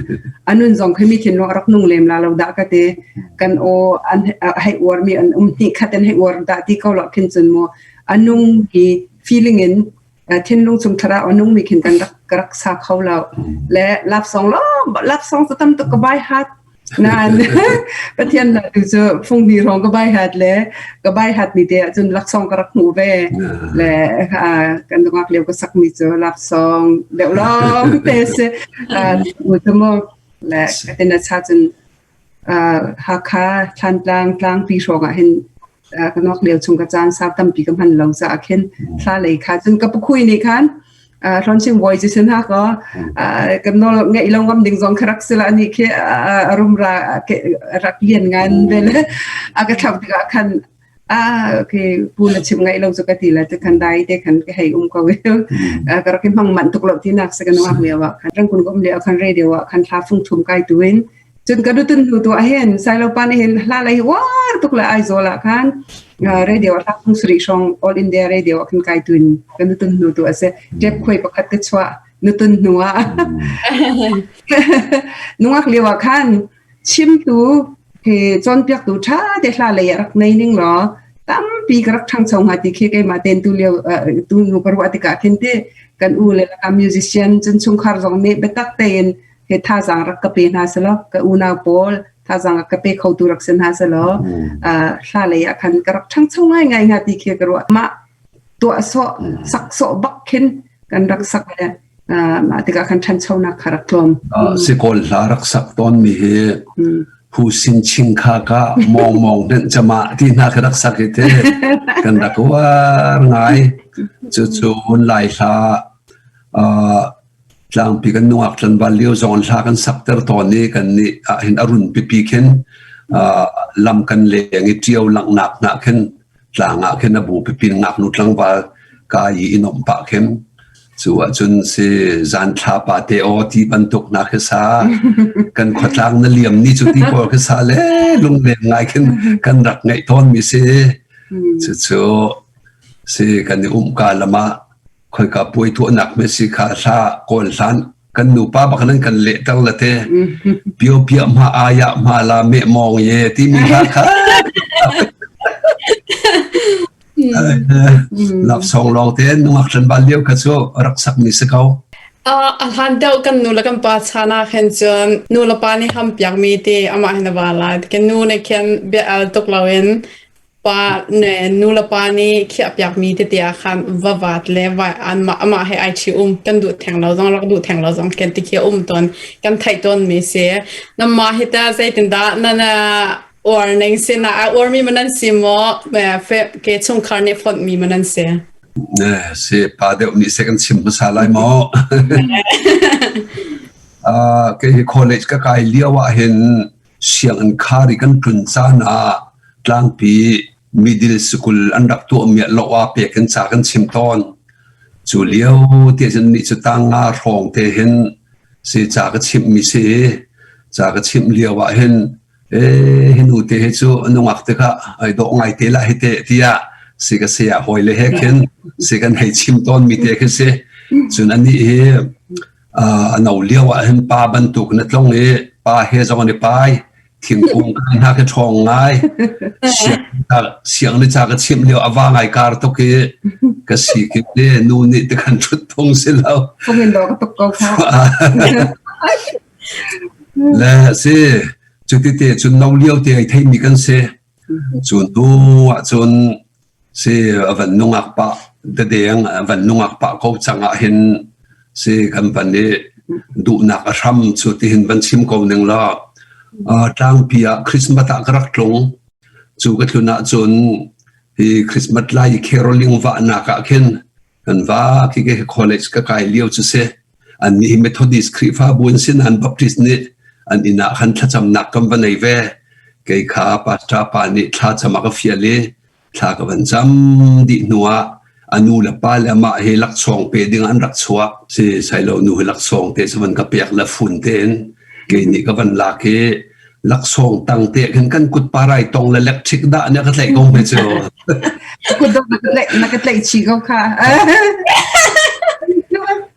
C: anun zong khi mi thinlung a rak nung lem la lo dah ka ti kan aw an hei uar mi an um hnih khat an hei uar dah ti ko lo khin cun mu anung hi feeling in thinlung chung thlarau a nungmi khin kan rak ka rak sa kho lo le love song lo love song cu tam tuk ka bai hat nain Pathian la tu cu fungni rong ka bai hat le ka bai hat ni te ahcun laksawng ka rak hmuh ve le kan nungak lio ka sak mi cu love song deuh lawng te si u cu mu le ka tin a cha cun. Hakha Thlantlang tlangpi hrawng ah hin ka nok lio chung ka caan sau tampi ka hman lo caah khin thla lei kha cun ka pukhui nih khan Hlawncing bawi cu sin ha ko kan nawl ngeih lo ngam ding zong kha rak sila ani khi rumra rak lian ngan ve le a ka thlauh tikah khan ah okay pu na chim ngaih lo cu ka ti la te khan dai te khan ka hei um ko ka rak i hmang man tuk lo ti nak se kan wak lio ah khan rangkun kom lio khan radio ah khan thla fung thum kai tuin Cun ka nutun hnu tu ah hin Sailopa nih hin hla lei uar tuk le Aizawl ah khan radio hla phung sarih hrawng All India Radio ah khan kai tuin ka nutun hnu tu a si. Tep khuai pakhat ka chuah nutun hnu ah. Nungak lio ah khan chimtu he cawnpiaktu ṭha te hla lei ah rak nei ning law tampi ka rak ṭhangcho hnga ti khi keimah ten tu lio tu nu ka ruah tikah khin ti kan u le laka musician cun chungkhar zong nih biatak tein he thazaang rak ka pe hna selaw ka unau pawl thazaang rak ka pe khotu rak si hna selaw hla lei ah khan ka rak ṭhangcho ngaingai hnga ti khi ka ruah. Mah tuah sawh sak sawh bak khin kan rak sak le mah tikah khan ṭhanchonak kha rak tlawm.
B: Sikawl hla rak sak tawn mi hi hu sin ching kha ka mong mong hnenh chama ti hna kha rak sak hi te kan rak uar ngai. Cucu Lai hla Tlangpi kan nungak tlanval lio zong in hla kan sakter tawn i kan nih ahhin a run pipi khin lam kan leng i ṭio langhnak hna khin tlang ah khin a bu pipi ngaknu tlangval ka i i nuamh pah khin cu ahcun si zan thla pa te aw ti bantuk hna khi sa kan khuatlang na liam ni cu ti pawl khi sa le lungleng ngai khin kan rak ngaih tawn mi si. Cucu si kan i umka lam ah khoika puai tuahnak me si kha hla kawl hlan kan nupa bak nan kan lehter la te pio pia ma aya ma la me mong ye ti mi hla kha lap song long te nungak than bal lio kha chu rak sak mi si ko.
A: A hlan deuh kan nu le kan pa chan ah khin cun nu le pa nih ham piak mi te amah hin a va la kan nu nih khin bia al tuk loin Pa ne nu le pa nih khiahpiakmi tete ah khan va vat le vai anmah amah he ai ṭhi um kan duh theng lo zong rak duh theng lo zong kan ti khi a um tawn kan theih tawn mi si. Nanmah hi tah zeitindah nan uar ning si na a uarmi ma nan si maw ke chungkhar nih fonhmi ma nan si?
B: Si pa deuh nih seh kan chim hmasa lai maw? Kei hi college ka kai lio ah hin sianginn khar i kan tlun caan ah tlangpi middle school an rak tuahmi ah lo-a pek in ca kan chim tawn. Cu lio te cun nih cu tang nga hrawng te hin si ca ka chimhmi si i ca ka chimh lio ah hin ee hi nu te hi cu nungak te kha ai dawh ngai te lah hi te tiah si ka saya hawi le he khin si kan hei chim tawn mi te khi si. Cun anih hi a no lio ah hin pa bantuk na tlong i pa he zong an i pai thingkung kai hna khi ṭhawng ngai siang ni ca ka chimh lio a va ngai kar tuk i ka si ki te nu nih te kan ṭhut phung si lo
C: Phungin do ka tuk ko kha.
B: Le si cuti te cun no lio te ai theimi kan si cu hnu ah cun Si a van nungak pah dadeng a van nungak pah ko cang ah hin si kan van i duhnak a hram cu tihin van chim ko ning law tlangpi ah Christmas ah ka rak tlung cu ka tlun ah cun hi Christmas lai i caroling vahnak ah khin kan va khi ke college ka kai lio cu si annih hi Methodist Khrihfabu an si nain Baptist nih an inn ah khan thlacamnak kan va nei ve kei kha pastor pa nih thlacam a ka fial i thla ka van cam dih hnu ah a nu le pa le amah hi laksawng pe ding an rak chuak si sailo nu hi laksawng te cu van ka pek le fun tein kei nih ka van lak i laksawng tang te khin kan kut parai tong le electric dah ne ka tlaih ko me cu
C: Kut dok na ka tlaih chi ko kha.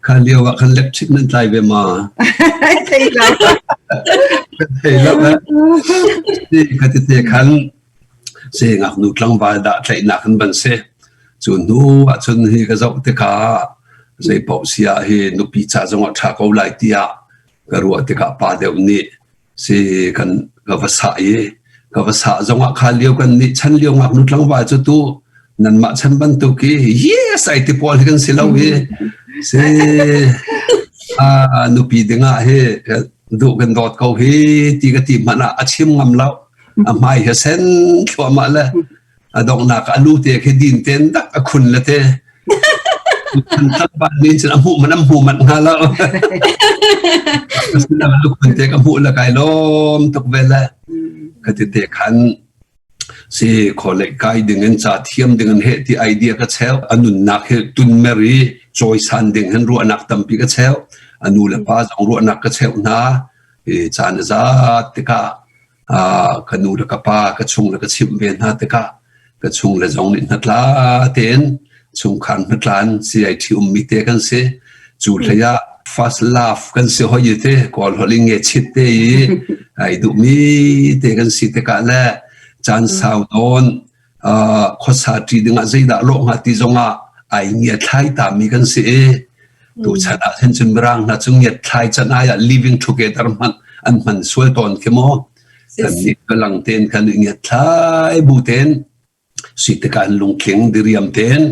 B: Kha lio ah khan electric nan tlai ve ma?
C: Thei lo.
B: Thei lo. Ka ti te khan se ngaknu tlangval dah tlaihnak an van si. Cu hnu ahcun hi ka zoh tikah zei paoh si ah hi nupi ca zong ah ṭha ko lai tiah ka ruah tikah pa deuh nih si kan ka va sah i ka va sah zong ah kha lio kan nih chan lio ngaknu tlangval cu tu nanmah chan bantuk i yes ai ti pawl hi kan si lo hi si nupi dingah hi. Duh kan dawt ko hi ti ka ti hmanh ah a chim ngam lo. A hmai he sen thluahmah le a donghnak a lu te khi din ten dak a khun le te. Kan tlangval nih cun a hmuh man an hmu manh hnga lo. Asinain lukhun te ka hmuh le kai lawm tuk ve le. Ka ti te khan si kholei kai ding in ca thiam ding in heh ti idea ka cheu. A nunnak hi tunmer i cawisan ding hin ruahnak tampi ka cheu. A nu le pa zong ruahnak ka cheuh hna. I caan a zat tikah ka nu le ka pa ka chung le ka chimh ve hna tikah ka chung le zong nih hnatla tein chungkhar hnatlan CIT ummi te kan si. Cu hlei ah first love kan si hoi te kawl holh in nge chit te i ai duhmi te kan si tikah le caan sau nawn khuasa ṭi dingah zeidah lawh hnga ti zongah ai ngiathlai tami kan si i tuchan ah hin cun mirang hna cu ngiathlai can ai ah living together hmanh an hman sual tawn khi maw kan nih lang tein kan i ngiathlai bu tein si tikah an lungtling diriam tein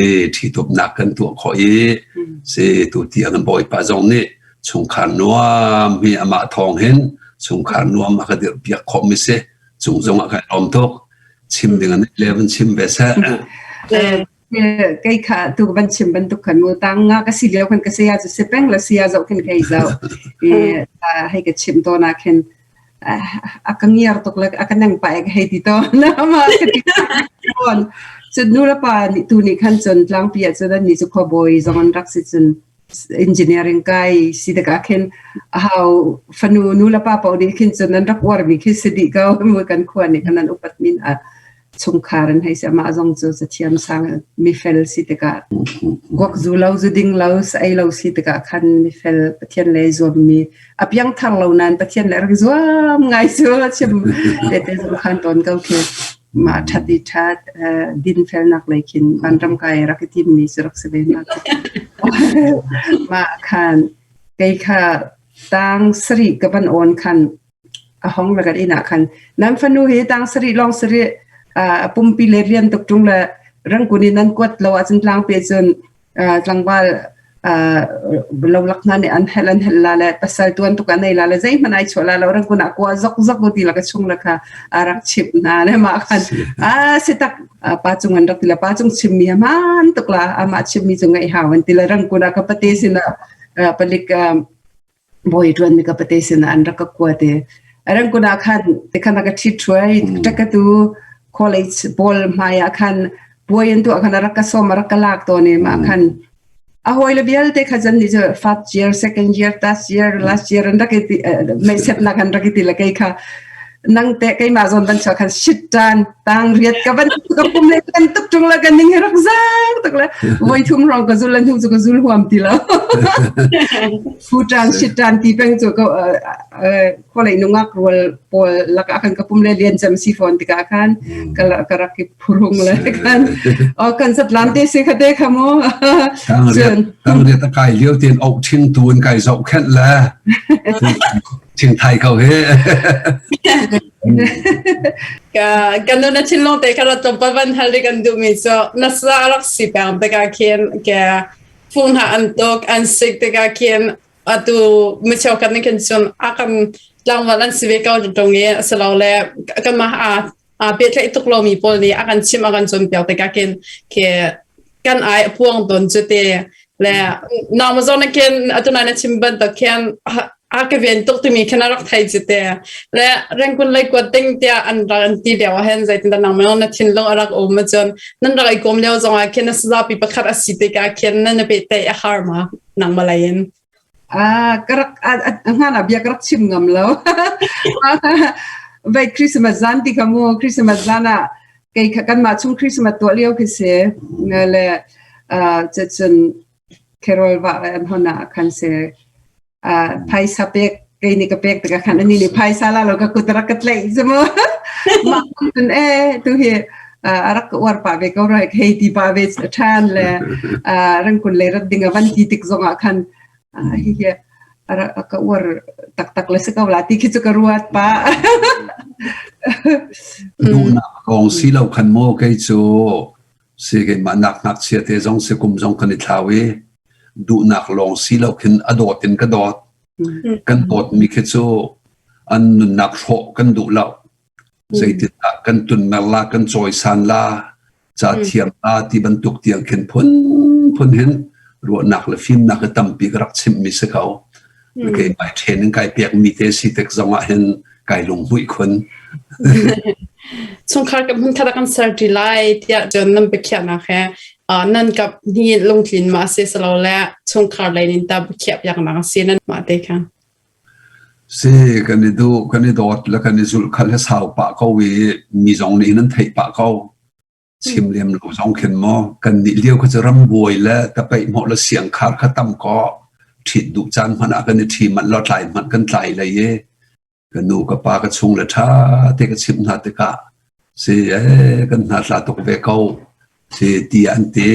B: i ṭhitumnak kan tuah khawh i si tu tiang Bawipa zong nih chungkhar nuam hi amah thawng hin chungkhar nuam a ka dirh piak khawh mi si cung zong ah kai lawm tuk chim ding an le van chim ve seh.
C: Kei kha tu van chim bantuk khan mu tang nga ka si lio khan ka saya cu si peng la saya zoh khin kei zoh i hei ka chim to na khin a ka ngiar tuk le a ka neng pa ek hei ti to na ma ka ti ton cun nu le pa nih tu nih khan cun tlangpi ah cun an ni cu khuabawi zong an rak si cun engineering kai si tikah khin hau fanu nu le pa paoh nih khin cun an rak uarmi khi si dih ko mu kan khua nih khan an upat min a chungkhar an hei si amah zong cu cathiam sang mifel si tikah guak zu lo zu ding lo sa ei lo si tikah khan mifel Pathian le zuammi a piangthar lo nain Pathian le rak zuam ngai cu chim te te zong khan ton ko khi mah ṭhat i ṭhat dinfelnak lei khin vanram kai rak i timmi cu rak si ve na mah khan kei kha tang sarih ka van on khan a hong le kan inn ah khan nan fanu hi tang sarih long sarih a pumpi le rian tuk ṭung le rangkun in nan kuat lo ahcun tlangpi cun tlangval lolak hna nih an hel an hel la le pasal tuan tuk an ei la le zeihmanh ai chuah la lo rangkun ah kua zok zok ti la ka chung la kha a rak chimh hna le mah khan a si tak pa cung an rak ti la pa cung chim mi hman tuk la amah chim mi cu ngaih hau an ti la rangkun ah ka pate sin ah palik bawi ṭuan mi ka pate sin ah an rak ka kuat i rangkun ah khan tikhan a ka ṭhit ṭhuai ṭakatu college pawl hmai ah khan puai an tuah khan a rak ka sawm a rak ka lak tawn i mah khan a hawi le vialte kha zan ni cu first year second year third year last year an rak i ti meisetnak an rak i ti le kei kha nang te keimah zawn ban chuah khan shit tan tang riat ka van ka pum le kan tuk tung la kan ning hi rak zang tak le voi thum rong ka zul lan hnu cu ka zul huam ti lo fu tan shit tan ti peng cu ka khualei nungak rual pawl lakah khan ka pum le lian cem si fawn tikah khan ka ka rak i phurung le khan o kan zatlan te si kha te kha mu
B: tang riat a kai lio ten ok thing tu in kai zoh khenh le thing thai ko he
A: ka kan na thinlung te kha tlawmpal van hal kan duh mi cu na sa rak si peng tikah khin ke phung hna an tuk an sik tikah khin atu mi cheukhat nih khin cun a kan tlangval an si ve ko tung i asilole kanmah aa aa pehtlaih tuk lomi pawl nih a kan chimh a kan cawnpiak tikah khin khi kan ai a puang tawn cu te le nangmah zong na khin atu nai na chim bantuk khin a ka ven tuk timi khin a rak thei cu te le rengkun lei kuat ding tiah an rak an ti lio ah hin zeitindah nangmah na thinlung a rak um ahcun nan rak i kom lio zong ah khin a sazapi pakhat a si tikah khin nan i pehtlaih a har ma nangmah lei in?
C: Ah, ka rak ngan ah bia ka rak chim ngam lo. Vai Christmas zan ti kha mu Christmas zan ah kei kha kanmah chung Christmas tuah lio khi si le cun carol va an hon ah khan si phaisa pek kei nih ka pek tikah khan ani nih phaisa la lo ka kut rak ka tlaih cu mu mah cun e tu hi a rak ka uar pah ve ko rai hei ti pah ve ṭhan le rangkun lei rat ding a van ti tik zong ah khan hi hi a ka uar taktak le si ko la ti khi cu ka ruat pa
B: Duhnak kong si lo khan maw kei cu si keimah nak ngakchia te zong si kum zong kan i thlau i duhnak lawng si lo khin a dawt in ka dawt. Kan dawtmi khi cu an nunnak hrawh kan duh lo. Zeitindah kan tunmer la, kan cawisan la, ca thiam la ti bantuk tiang khin phunphun hin ruahnak le fimnak hi tampi ka rak chimhmi si ko. Keimah ṭhen in kai pekmi te si tik zong ah hin kai lunghmuih khun.
A: Chungkhar kan hmun khat ah kan ser ṭi lai tiah cun nan biakhiahnak he nan kap hni lungtlin ma si silo le chungkhar lei nin ta biakhiah piaknak a si nan mah te kha.
B: Si kan i duh kan i dawt le kan i zulh khal he sau pah ko i mi zong nih hin an theih pah ko. Chim lem lo zong khin maw kan nih lio kha cu rambuai le tapeih hmawh le siangkhar kha tam kaw ṭhit duh caan hmanh ah kan i ṭhi manh lo tlai hmanh kan tlai lei i ka nu ka pa ka chung le ṭha te ka chimh hna tikah si ee kan hna tla tuk ve ko si ti an ti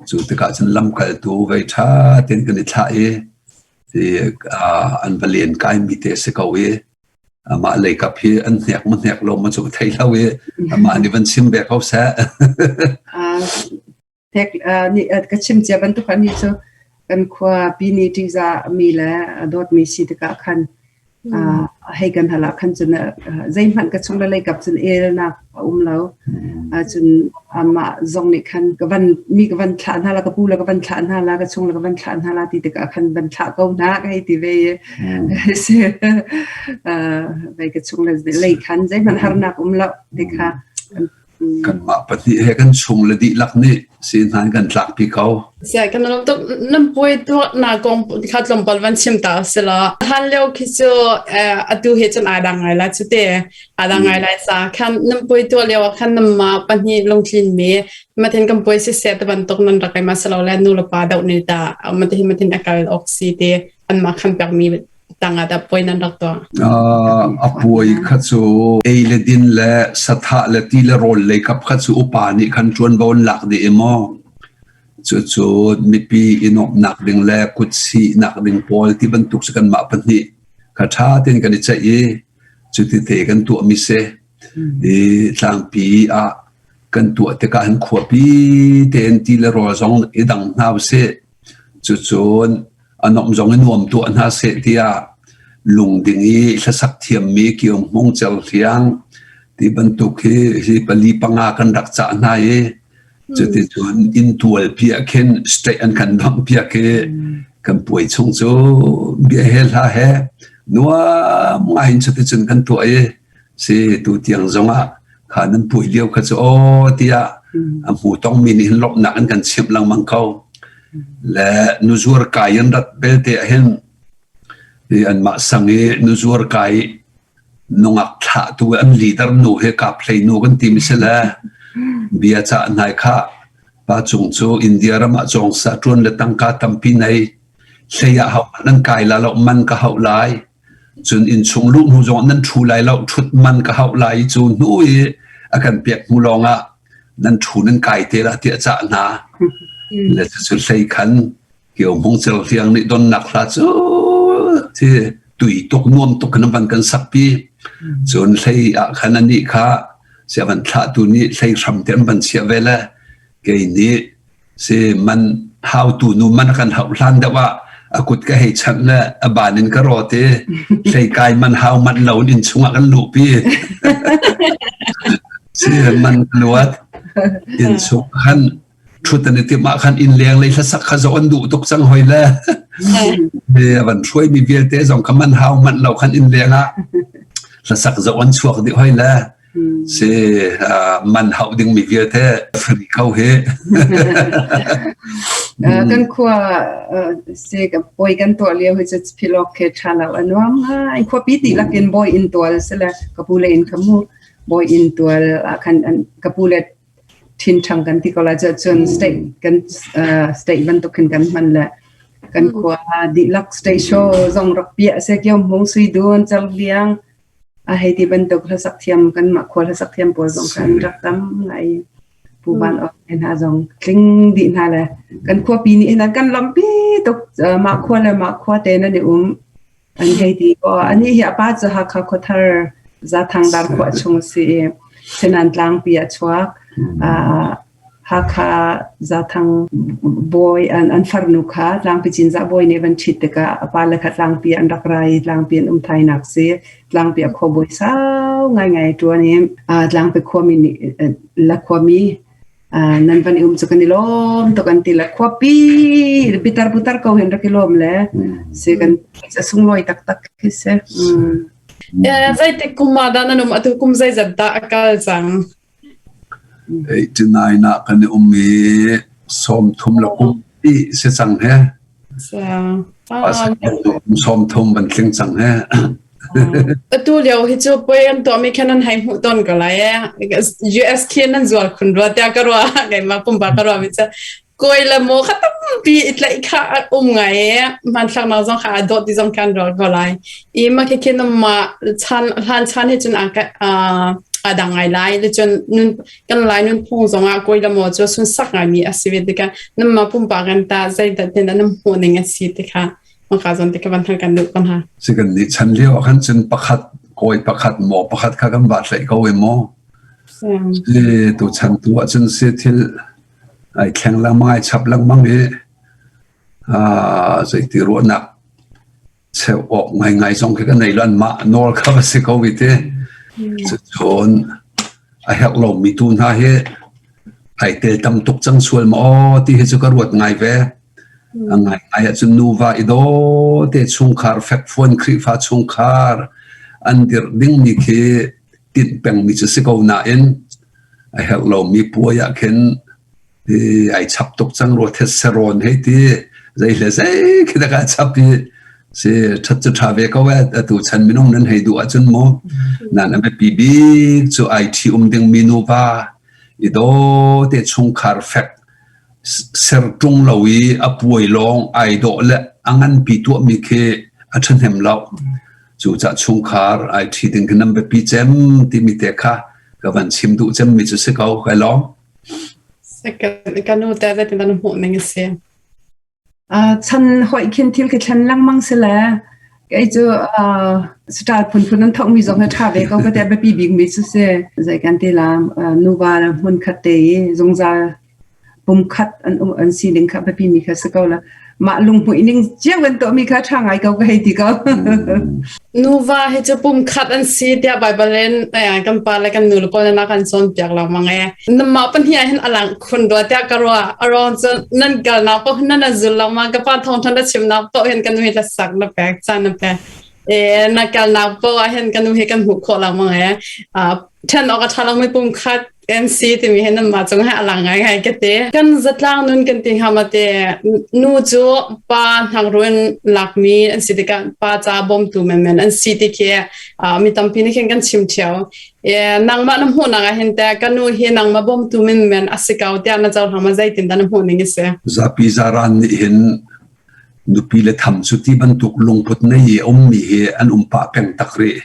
B: cu tikah cun lamkaltu vei ṭha tein kan i thlah i ti an va len kai mi te si ko i amah lei kap hi an hnek ma hnek lo ma cu ka thei lo i amah nih van chim ve ko seh.
C: Hnek nih ka chim cia bantuk ah ni cu kan khua pi nih ṭihzah mi le dawtmi si tikah khan hei kan hal ah khan cun zeihmanh ka chung le lei kap cun elnak a um lo. Cun amah zong nih khan ka van mi ka van thlah hna la ka pu le ka van thlah hna la ka chung le ka van thlah hna la ti tikah khan van thlah ko hna ka hei ti ve i si vei ka chung le lei khan zeihmanh harnak um lo ti kha
B: Kanmah pahnih he kan chung le dihlak nih si hna kan tlakpi ko.
A: Sia kan lam tuk nan puai tuahnak kong kha tlawmpal van chim ta si la. Han lio khi cu atu he cun aa dang ngai la cu te aa dang ngai lai sa khan nan puai tuah lio ah khan namma pahnih lungtlin mi matin kan puai si se te bantuk nan rak ma salo le nu le pa deuh ni ta matin matin akal ok si te an ma khan pek mi tang ah dah puai nan rak tuah?
B: A puai kha cu ei le din le sathah le ti le rawl lei kap kha cu upa nih khan ṭuanvo an lak dih i maw cucu mipi i nuamhnak ding le kutsihnak ding pawl ti bantuk cu kanmah pahnih kha ṭha tein kan i ceih i cuti te kan tuahmi si. I tlangpi ah kan tuah tikah hin khuapi tein ti le rawl zong i dang hna usih. Cucun a nuamh zong i nuam tuah hna seh tiah lungding i hlasak thiammi Kiung Hmung Cer Hliang ti bantuk hi hi pali panga kan rak cah hna i cuticun inntual pi ah khin state an kan dongh piak i kan puai chung cu bia he hla he nuam ngai in cuticun kan tuah i si tu tiang zongah kha nan puai lio kha cu aw tiah a hmu tongmi nih hin lawmhnak an kan chimh lengmang ko le nuzuar kai an rat belte ah hin i anmah sang i nuzuar kai nungak thlahtu an leader nu he kap hlei nu kan ti mi si le bia cah hnai kha pa cung cu India ram ah cawng sa ṭuan le tangka tampi nei hlei ah hau nan kai la lo man ka hauh lai Cun innchung luh hnu zongah nan ṭhu lai lo, ṭhut man ka hauh lai i cu hnu i a kan pek hnu lawngah nan ṭhu nan kai te lah tiah a cah hna. Le cucu hlei khan Kio Hmung Cer Hliang nih donnak hla cu ti tui tuk nuam tuk khan van kan sakpi. Cun hlei ah khan anih kha sia van thlahtu nih hlei hram te an van chiah ve le kei nih Si man hautu nu man a kan hauh hlan deuh ah a kut ka hei chanh le a ban in ka rawt i hlei kai man hau manh lo in innchung ah kan luhpi. Si man luat innchung khan ṭhut an i timh ah khan inn leng lei hlasak kha zoh an duh tuk cang hoi le a van hruaimi vialte zong kha man hau manh lo khan inn leng ah hlasak zoh an chuak dih hoi le Si man hauh dingmi vialte free ko hi.
C: Kan khua si ka poi kan tuah lio hi cu philok ke tha lo anuam ngai khuapi ti lakin bawi in tual sile ka pu le in ka mu bawi in tual ah khan ka pu le thin thang kan ti ko la cun state kan state bantuk khin kan hman le kan khua dihlak state show zong rak piah se kyom hmung sui dun chal liang A hei ti bantuk hlasak thiam kanmah khua hlasak thiam pawl zong kha an rak tam ngai. Pu Van Awk te hna zong tling dih hna le kan khuapi nih hin an kan lawmhpi tuk. Mah khua le mah khua te nan i um. An hei ti ko. Anih hi a pa cu Hakha Khuathar Zathang Dar khua chung a si i Senan tlangpi ah a chuak. Hakha Zathang bawi an an farnu kha Tlangpi Cinzah bawi nih van ṭhit tikah a pale kha Tlangpi an rak ra i Tlangpi an um thainak si. Tlangpi a khuabawi sau ngaingai ṭuan i Tlangpi khuami nih la khuami nan van i um cu kan i lawm tuk an ti le khuapi pitar putar ko hin rak i lawm le si kan a sunglawi taktak khi si.
A: Zeitik kum ah dah nan um atu kum zeizat dah a kal cang?
B: 89 ah kan i um i 30 le kum ti si cang he. 30 ban tling cang he.
A: Atu lio hi cu puai an tuahmi khan nan hei hmuh tawn ko lai ee. US khi nan zual khun rua tiah ka ruah. Keimah pumpak ka ruah mi cu kawi le maw kha tampi i tlaih kha a um ngai i hmanthlaknak zong kha aa dawh ti zong khan ruah ko lai. I mah khi khin mah chan hlan chan hi cun aa dang ngai lai. Le cun nun kan lai nunphung zong ah kawi le maw cu sunsak ngaimi a si ve tikah nanmah pumpak in tah zeidah tin nan hmuh ning a si ti kha maka zon te ka van hal kan duh kan ha.
B: Si kan nih chan lio ah khan cun pakhat kawi pakhat maw pakhat kha kan va tlaih ko i maw. Si tu chan tu ah cun si thil ai thleng lengmang ai chap lengmang i zeiti ruahnak cheuh awk ngaingai zong khi ka nei lo anmah nawl kha va si ko i ti. Cucun a herh lomi tu hna hi ai tel tam tuk cang sual maw aw ti hi cu ka ruat ngai ve. A ngaingai ahcun nuva i daw te chungkhar fekfuan Khrihfa chungkhar an dirh dingmi khi tinh pengmi cu si ko nain a herh lomi puai ah khin ai chap tuk cang rua thetserawn hei ti zei le zei khi dah chap i si ṭhat cu ṭha ve ko eh atu chan minung nan hei duh ahcun mu nan a biapi bik cu ai ṭhi um dingmi nuva i daw te chungkhar fek ser ṭung lo i a puai lawng ai dawh le a nganpi tuahmi khi a ṭhahnem lo. Cucah chungkhar ai ṭhi ding khi nan biapi cem timi te kha ka van chim duh cemmi cu si ko. Kai lawm.
A: Ka nu te zeitin dah na hmuh ning a si?
C: Chan hoi khin thil khi thlen lengmang si le kei cu star phunphun an thokmi zong hi ṭha ve ko ka ti biapi bikmi cu si. Zei kan ti la nuva hmun khat te i zungzal pumkhat an um an sining kha biapi mi kha si ko la mah lunghmuih ning cio kan tuahmi kha ṭha ngai ko ka hei ti ko.
A: Nuva hi cu pumkhat an si tiah Baibal in kan pa le kan nu le pawl na kan cawnpiak lengmang e. Namah pahnih ah hin a lang khun rua tiah ka ruah. A ruang cu nan kalnak paoh nan zul lengmang ka pa thawngṭha na chimnak paoh hin kan nu hi hlasak na pek caan na pek. E na kalnak paoh ah hin kan nu hi kan hmuh khawh lengmang e. Ṭhen awk a ṭha lomi pumkhat kan si timi hi nanmah cung he a lang ngaingai ka ti. Kan zatlang nun kan ti hnga ma te nu cu pa hnakruin lakmi an si tikah pa ca bawmtu menmen an si ti khi mi tampi nih khin kan chim ṭheo. E, nangmah na hmuhnak ah hin te ka nu hi nangmah bawmtu menmen a si ko tiah na cohlang ma zeitin dah na hmuh ning a si?
B: Zapi zaran nih hin Nupi le tham cu ti bantuk lungput nei i a ummi hi an um pah peng tak rih.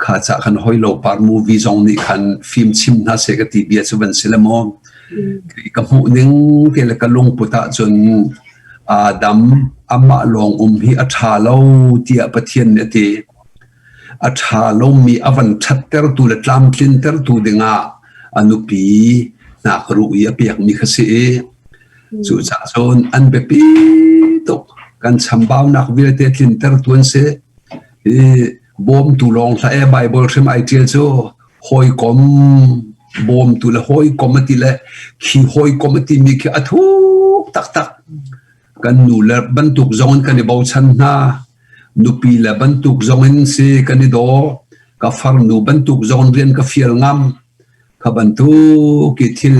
B: Kha cah khan hoi lo par movie zong nih khan fim chim hna seh ka ti bia cu van si le maw. Ka hmuh ning te le ka lungput ahcun Adam amah lawng um hi a ṭha lo tiah Pathian nih a ti. A ṭha lomi a van ṭhattertu le tlamtlintertu dingah a nupi hnakruh i a pekmi kha si i Cucaah cun an biapi tuk. Kan chambaunak vialte tlintertu an si. Hi bawmtu lawng hlah e Baibal hrim ai ṭial cu hawikom bawmtu le hawikom a ti le khi hawikom a timi khi a thuk taktak. Kan nu le bantuk zong in kan i bochan hna. Nupi le bantuk zong in si kan i daw. Ka farnu bantuk zong in rian ka fial ngam. Kha bantuk i thil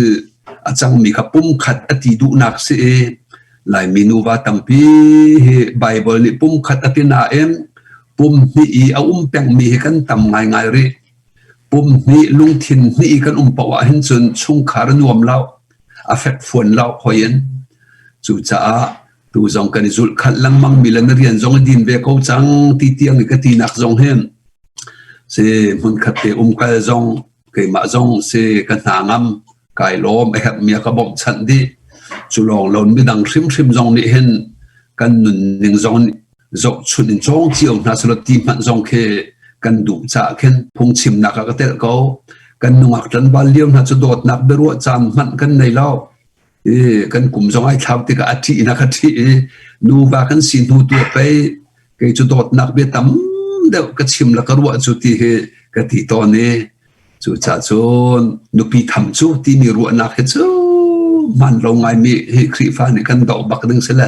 B: a cangmi kha pumkhat a ti duhnak si i Laimi nuva tampi hi Baibal nih pumkhat a ti nain pumhnih i a um pengmi hi kan tam ngaingai rih. Pumhnih lungthin hnih i kan um paoh ahhin cun chungkhar a nuam lo, a fekfuan lo hoi in. Cucaah tu zong kan i zulhkhalh lengmangmi le na rian zong a din ve ko cang ti tiang i ka tinak zong hin si hmunkhat te umkal zong keimah zong si ka hna ngam kai lawm a herhmi a ka bawmhchanh dih cu lawng lo midang hrimhrim zong nih hin kan nunning zong zohchunh in cawng cio hna selaw ti hmanh zong khi kan duh caah khin phungchimnak ah ka telh ko kan nungak ṭanval lio hna cu dawtnak biaruah caan hmanh kan nei lo. I kan kum zong ai thlau tikah a ṭih na ka ṭih i nuva kan si hnu tu pei kei cu dawtnak bia tam deuh ka chim la ka ruah cu ti hi ka ti tawn i cucaah cun nupi tham cu timi ruahnak hi cu hman lo ngaimi hi Khrihfa nih kan doh bak ding si le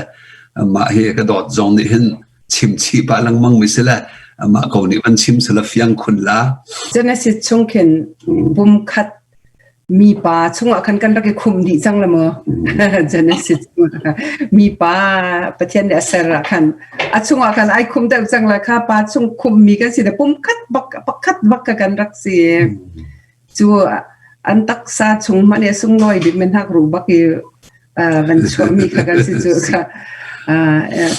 B: mah hi ka dawt zong nih hin chim chih pah lengmang mi si le mah ko nih van chim sila fiang khun la.
C: Genesis chung khin pum khat mipa chungah khan kan rak i khumh dih cang la maw? Genesis mipa Pathian nih a ser ah khan a chungah khan ai khum deuh cang la kha pa chung khummi kan si le pum khat bak pakhat bak ka kan rak si. Cu an taksa chung hmanh i a sunglawi bik men hak ru bak i van chuahmi kha kan si cu kha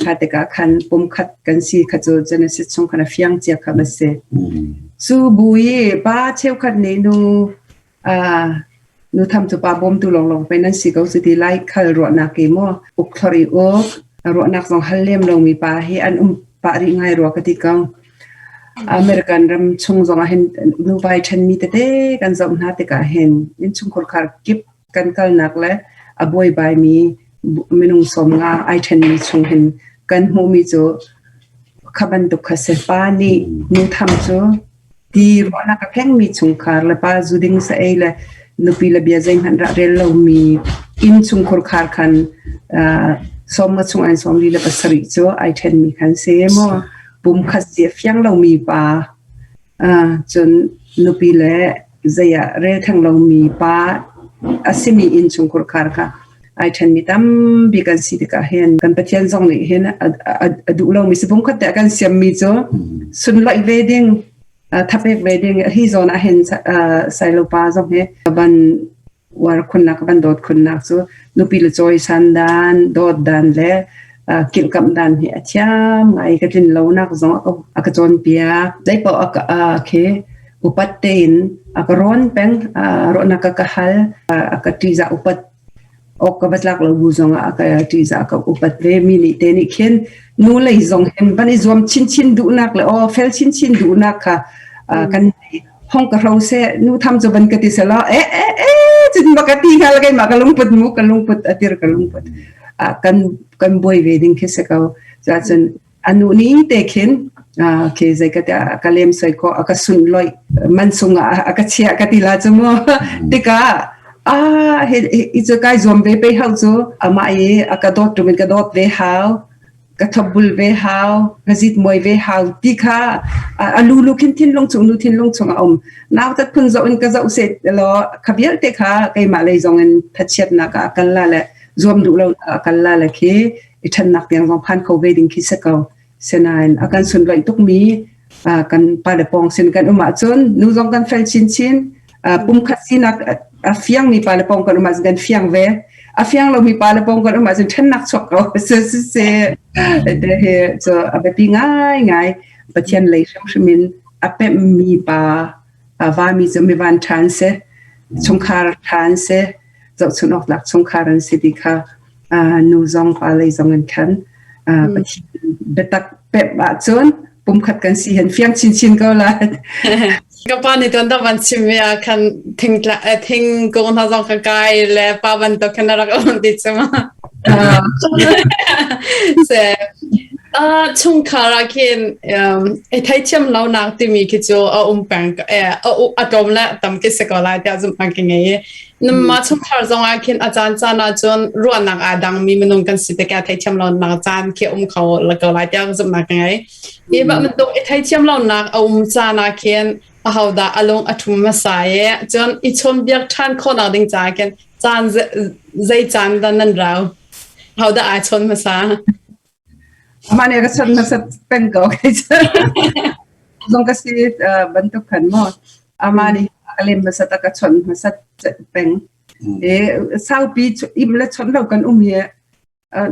C: kha tikah khan pum khat kan si kha cu Genesis chung khan a fiang cia kha a si. Cu bu i pa cheukhat nih nu nu tham cu pa bawmtu lawnglawng pei nan si ko cu ti lai khal ruahnak i maw uk thlor i uk ruahnak zong hal lem lomi pa hi an um pah rih ngai rua ka ti ko. American ram chung zong ah hin nuvai ṭhenmi tete kan zoh hna tikah hin innchungkhar khar kip kan kalnak le a buaibaimi minung 50 ai ṭhenmi chung hin kan hmuhmi cu kha bantuk kha si. Pa nih nu tham cu ti ruahnak a phengmi chungkhar le pa zu ding sa ei le nupi le bia zeihmanh rak rel lomi inn chungkhur khar khan 50 chung an 47 cu ai ṭhenmi khan si maw pum khat si a fiang lomi pa Cun nupi le zei ah rel theng lomi pa a simi innchungkhar khar kha ai ṭhenmi tampi kan si tikah hin kan Pathian zong nih hin a duh lomi si pumkhat te a kan siammi cu sunloih ve ding thapek ve ding hi zawn ah hin Sailopa zong hi van uar khunnak van dawt khunnak cu nupi le cawisan dan dawt dan le kilhkamh dan hi a thiam ngai ka tlin lonak zong a ka cawnpiak zeipaoh a ka khi upat tein a ka rawn peng rawhnak ka ka hal a ka ṭihzah upat awk ka va tlak lo bu zong ah a ka ṭihzah ka upat ve mi nih te nih khin nu lei zong hin van i zuam chinchin duhnak le aw fel chinchin duhnak kha kan hong ka hro seh nu tham cu van ka ti selaw e e e cun ma ka ti hnga keimah ka lungput mu ka lungput atir ka lungput kan kan buai ve ding khi se ko cun anu ni te khin ke zei ka ka lem soi ko a ka sun loi man sung a ka chia ka ti la chu mu tikah a he i chu kai zuam ve pe hau chu ama i a ka dawt tu min ka dawt ve hau ka thopbul ve hau ka zit muai ve hau ti kha a lulu khin thinlung chung nu thinlung chung a um nau tat phun zoh in ka zoh se law kha vialte kha keimah lei zong in thachiatnak ah kal la le zuam duh lo ah kal la le khi i ṭhennak tiang zong phan kho ve ding khi se ko senain a kan sunloih tukmi kan pale pawng sin kan um ahcun nu zong kan fel chinchin pumkhat sinak a fiangmi pale pawng kan um ahcun kan fiang ve a fiang lomi pale pawng kan um ahcun ṭhennak chuak ko se se se te he cu a biapi ngai ngai Pathian lei hrimhrim in a pemhmi pa a vami cu mi van ṭhan se chungkhar ṭhan se zohchunh awk tlak chungkhar an si ti kha nu zong pa lei zong in khan Pathian biatak pemh ahcun pumkhat kan si hen fiang chinchin ko lai.
A: Ka pa nih tuan van chim mi ah khan thing thing kung hna zong ka kai le pa bantuk khan rak um ti chu ma. Se chungkhar ah khin i theithiam lo nak timi khi cu a um peng a tlawm le tam ki se ko lai tiah zum ang ki ngei Namma chungkhar zong ah khin a caan caan ah cun ruahnak aa dangmi minung kan si tikah theithiam lonak caan khi um kho la ko lai tiah zumhnak ka ngei. Hi bantuk i theithiam lonak a um caan ah khin ahodah a lung a ṭhum hmasa i cun i chawnbiak ṭhan khawhnak ding caah khin caan zei caan dah nan rau? Ahodah aa chawn hmasa?
C: Amah nih a ka chawnh hmasat peng ko kei cu. Zong ka si bantuk khan maw. Amah nih a ka lem hmasat a ka chawnh hmasat peng. E saupi im le chawnh lo kan um hi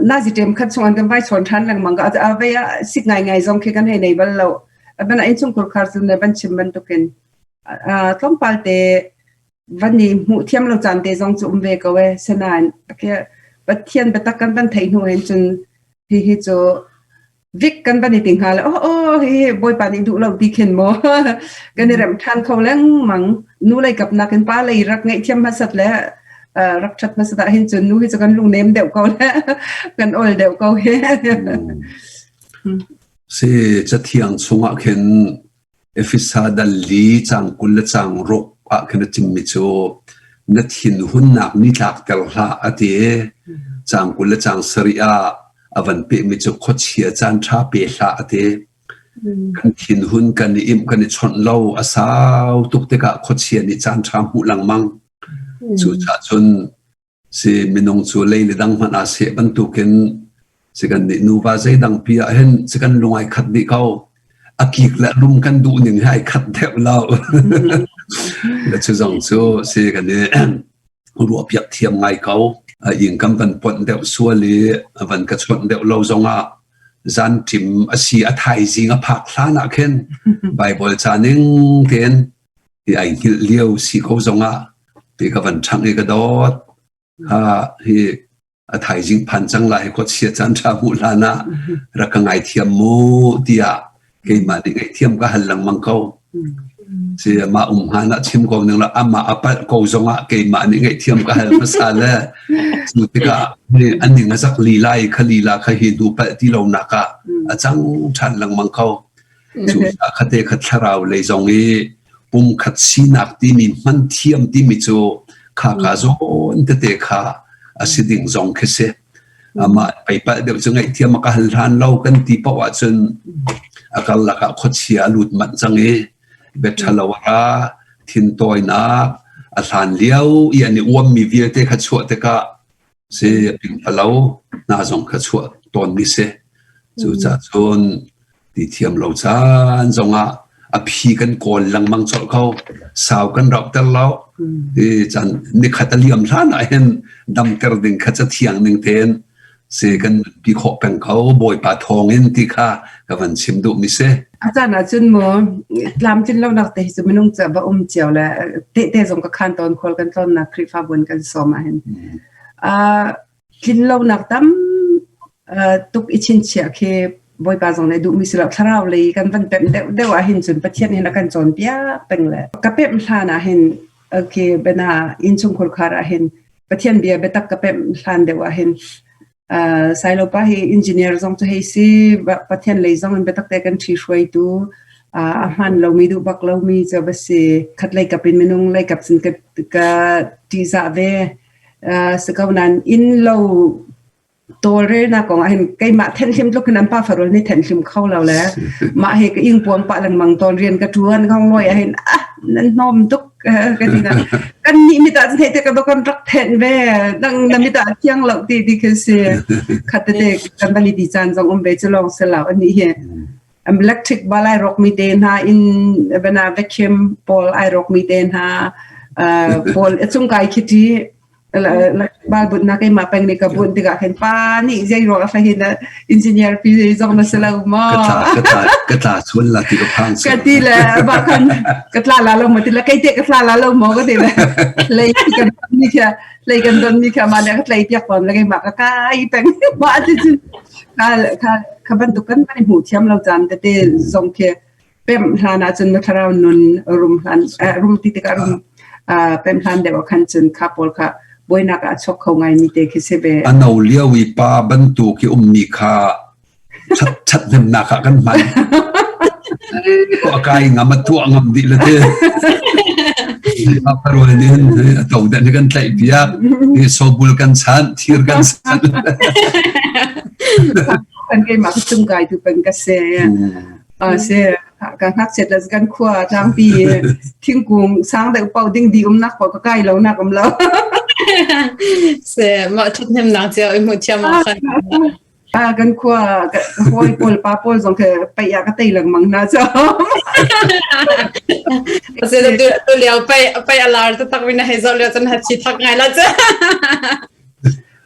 C: nazi ṭem khat chung an kan vai chawn ṭhan lengmang ka a vei ah sik ngai ngai zong khi kan hei nei bal lo. Ban innchungkhur khar cu ne van chim bantukin tlawmpal te van i hmuh thiam lo caan te zong cu um ve ko e sinain Pathian biatak kan van theih hnu hin cun hihi cu vik kan van i ti hnga le oh oh hi bawipa nih duh lo ti khin maw kan i rem ṭhan kho lengmang nu lei kap nakin pa lei rak ngaihthiam hmasat le. rak ṭhat hmasa ah hin cun nu hi cu kan lungnem deuh ko le kan ol deuh ko hi.
B: Si cathiang chungah khin Efesa dal li cang 20 le cang ruk ah khin a chimmi cu na thinhunnak ni tlakter hlah a ti. Cang 20 le cang sarih ah a van pehmi cu khuachia caan ṭha pe hlah a ti. Kan thinhun kan i imh kan i chawnh lo a sau tuk tikah khuachia nih caan ṭha hmuh lengmang. Cucaah cun si minung cu lei le dang hmanh ah seh bantukin si kan nih nuva zeidang pi ah hin si kan lung ai khat dih ko. A kik le lum kan duh ning hi ai khat deuh lo. Le cu zong cu si kan i ruahpiak thiam ngai ko. A ing kam kan ponh deuh sual i a van ka chawnh deuh lo zongah zanṭim a si a thaizing a phak hlan ah khin Bible ca ning tein hi ai hngilh lio si ko zongah ti ka van ṭhangh i ka dawt. Ha hi a thaizing phan cang lai khuachia caan ṭha hmuh hlan ah rak ka ngaithiam mu tiah keimah nih ngaihthiam ka hal lengmang ko. Si amah um hngan ah chim ko ning la amah a palh ko zongah keimah nih ngaihthiam ka hal hmasa le cu tikah an ning a zak lila i kha lila kha hi hnu palh ti lo nak ah a cang ṭhan lengmang ko. Cu khate kha thlarau lei zong i pumkhat sinak timi hman thiam timi cu kha ka zawn tete kha a si ding zong khi si. Amah peipalh deuh cu ngaihthiam a ka hal hlan lo kan ti paoh ahcun a karlak ah khuachia a lut manh cang i bia ṭhalo a ra, thintawinak a hlan lio i an i uammi vialte kha chuah tikah si pingpalo hna zong kha chuah tawnmi si. Cucaah cun ti thiam lo caan zongah a phi kan kawl lengmang colh ko. Sau kan rauhter lo. I caan nikhat a liam hlan ah hin damter ding kha cathiang ning tein si kan nunpi khawh peng ko Bawipa thawng in ti kha ka van chim duh mi si.
C: A caan ahcun mu tlamtlin lonak te hi cu minung cu va um cio le tehte zong ka khan tawn khual kan tlawnnak Khrihfabu in kan sawm ahhin. Uh, tlin lonak tam tuk i chinchiah khi Bawipa zong nih duhmi si lo thlarau lei kan van pemh deuh deuh ah hin cun Pathian hin a kan cawnpiak peng le ka pemh hlan ah hin okay bena innchungkhur khar ah hin Pathian bia biatak ka pemh hlan deuh ah hin uh, Sailopa hi engineer zong cu hei si Pathian lei zong in biatak te kan ṭhi hruaitu a hman lomi duh bak lomi cu va si khat lei kap in minung lei kap cun ka ka ṭihzah ve Si ko nain inn lo tawlrelnak kong ah hin keimah thenhlim tluk hin an pa farul nih thenhlim kho lo le mah hi ka ing puang pah lengmang tawn rian ka ṭuan khong loi ah hin ah nan hnawm tuk ka ti na kan nih mit ah cun hei te ka kan rak thenh ve dang na mit ah thiang lo ti ti khi si khat tete kan vali ti caan zong um ve cu lawng se lo ani hi electric bal ai rawk mi te hna in bana vacuum pawl ai rawk mi te hna pawl chung kai khi ti bal but na keimah peng nih ka bunh tikah khin pa nih zei ruang a hin engineer pi zong na si lo ma
B: ka tla ka tla ka tla chuan la ti ka phang
C: ka ti le ba khan ka tla la lo mo ti le kei te ka tla la lo mo ka ti le lei kan ni kha lei kan don mi kha ma le ka tlei piak pon le keimah ka kai peng ma ti cun kha kha kha bantuk kan kan hmuh thiam lo caan tete zong khi pem hlan ah cun na thlarau nun rum hlan rum ti tikah rum pem hlan deuh ah khan cun kha pawl kha buainak ah chok kho ngai mi te khi si ve
B: a no lio i pa bantuk i ummi kha ṭhathnemnak ah kan hman. Ko a kai ngam a tuah ngam dih le te. A parol nih a to den kan tlaih piak. Hi sobul kan chan, thir kan chan.
C: Kan keimah ka cung kai tu pen ka se. A se ka ngakchiat le kan khua tlangpi thingkung sang deuh pau ding di umnak pau ka kai lo nak um lo.
A: Se mah ṭhathnemnak cio i hmuh thiam ah khan.
C: Ah, kan khua ka hawi pawl pa pawl zong khi paih ah ka tei lengmang hna cu.
A: Ase tu tu lio pai pai alar tu tak wina hei zo lio cun ha chi thak ngai la cu.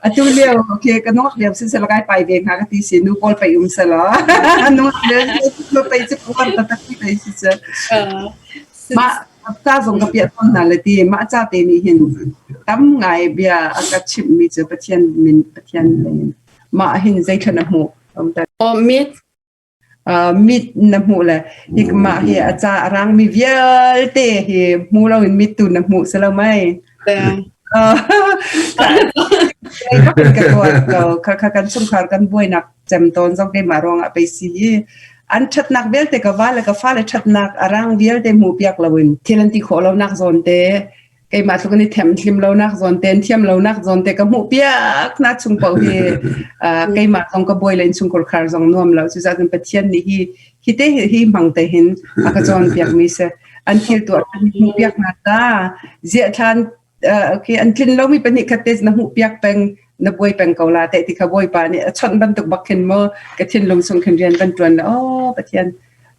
C: Atu lio okay ka nok lio sin sel kai pai ve nga ka ti si nu pawl pai um sela. Nu le nu pai chu puar ta tak ti pai si cha. Ma ca zong ka piah tawn hna le ti mah ca te nih hin tam ngai bia a ka chimh mi cu Pathian min Pathian lei in mah hin zeithla na hmuh
A: Oh, mit.
C: Mit na hmuh le hi mah hi a ca a rang mi vialte hi hmu lo in mit tu na hmuh si lo mei. Ka tuar ko. Kha kha kan chungkhar kan buainak cem tawn zong keimah ruangah pei si hi. An ṭhatnak vialte ka va le ka fale ṭhatnak a rang vialte hmuh piak loin thil an ti khawh lonak zawn te keimah tluk in i them thlim lonak zawn te thiam lonak zawn te ka hmuh piak na chung paoh hi keimah zong ka buai le innchungkhar khar zong nuam lo cucaah cun Pathian nih hi hi te hi hmang te hin a ka cawn piak mi si an thil tuah hmuh piak na ta ziah thlan okay an tlin lomi pahnih khat te na hmuh piak peng na buai peng ko la te ti kha bawipa nih a chawnh bantuk bak khin mo ka thinlung chung khin rian van tuan le oh Pathian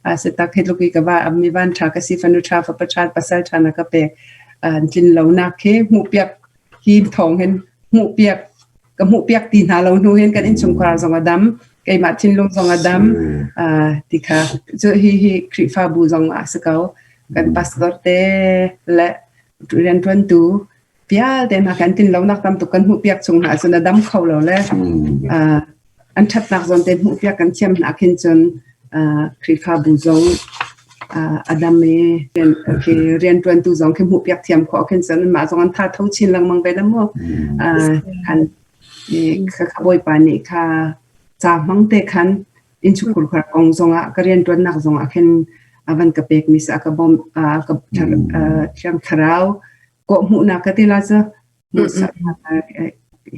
C: a se tak hi tluki ka va mi van tha ka si fanu tha fa pa tha pasal tha na ka pe an tlin lo nak khi hmuh piak hi thong hin hmuh piak ka hmuh piak ti hna lo hnu hin kan innchungkhar zong a dam keimah thinlung zong a dam ti kha cu hi hi Khrihfabu zong a si ko kan pastor te le rianṭuantu vialte hna kan tin lonak tam tuk kan hmuh piak chung hna cun a dam kho lo le an ṭhatnak zawn te hmuh piak kan thiam hna khin cun Khrihfabu zong a dam i rianṭuantu zong khi hmuh piak thiam khawh khin cun mah zong an tha tho chin lengmang ve la mu khan kha bawipa nih kha ca hmang te khan innchungkhar khar kong zongah ka rianṭuannak zongah khin a van ka pek mi sa ka bom ka thiang thlarau kawhhmuhnak ka ti la cu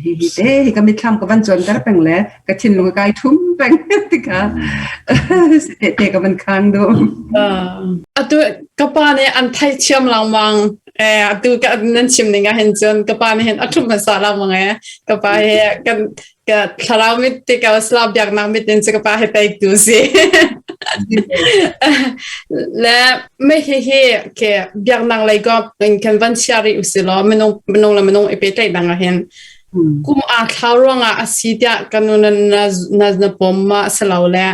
C: hi hi te hi ka mitthlam ka van cuanter peng le ka thinlung kai thum peng tika te te ka van khang du
A: atu ka pa nih an thai thiam lengmang eh atu ka nan chim ning ah hin cun ka pa nih hin a thum hmasa lengmang eh ka pa he kan ka thlarau mit te ka Islam biaknak mit in cu ka pa he pek tu si le me hi hi ke biaknak lei ko in kan van chia ri usi law minung minung le minung i pehtlaih dang ah hin kum aa thlau ruangah a si tiah kan nu na na na pom ma selo le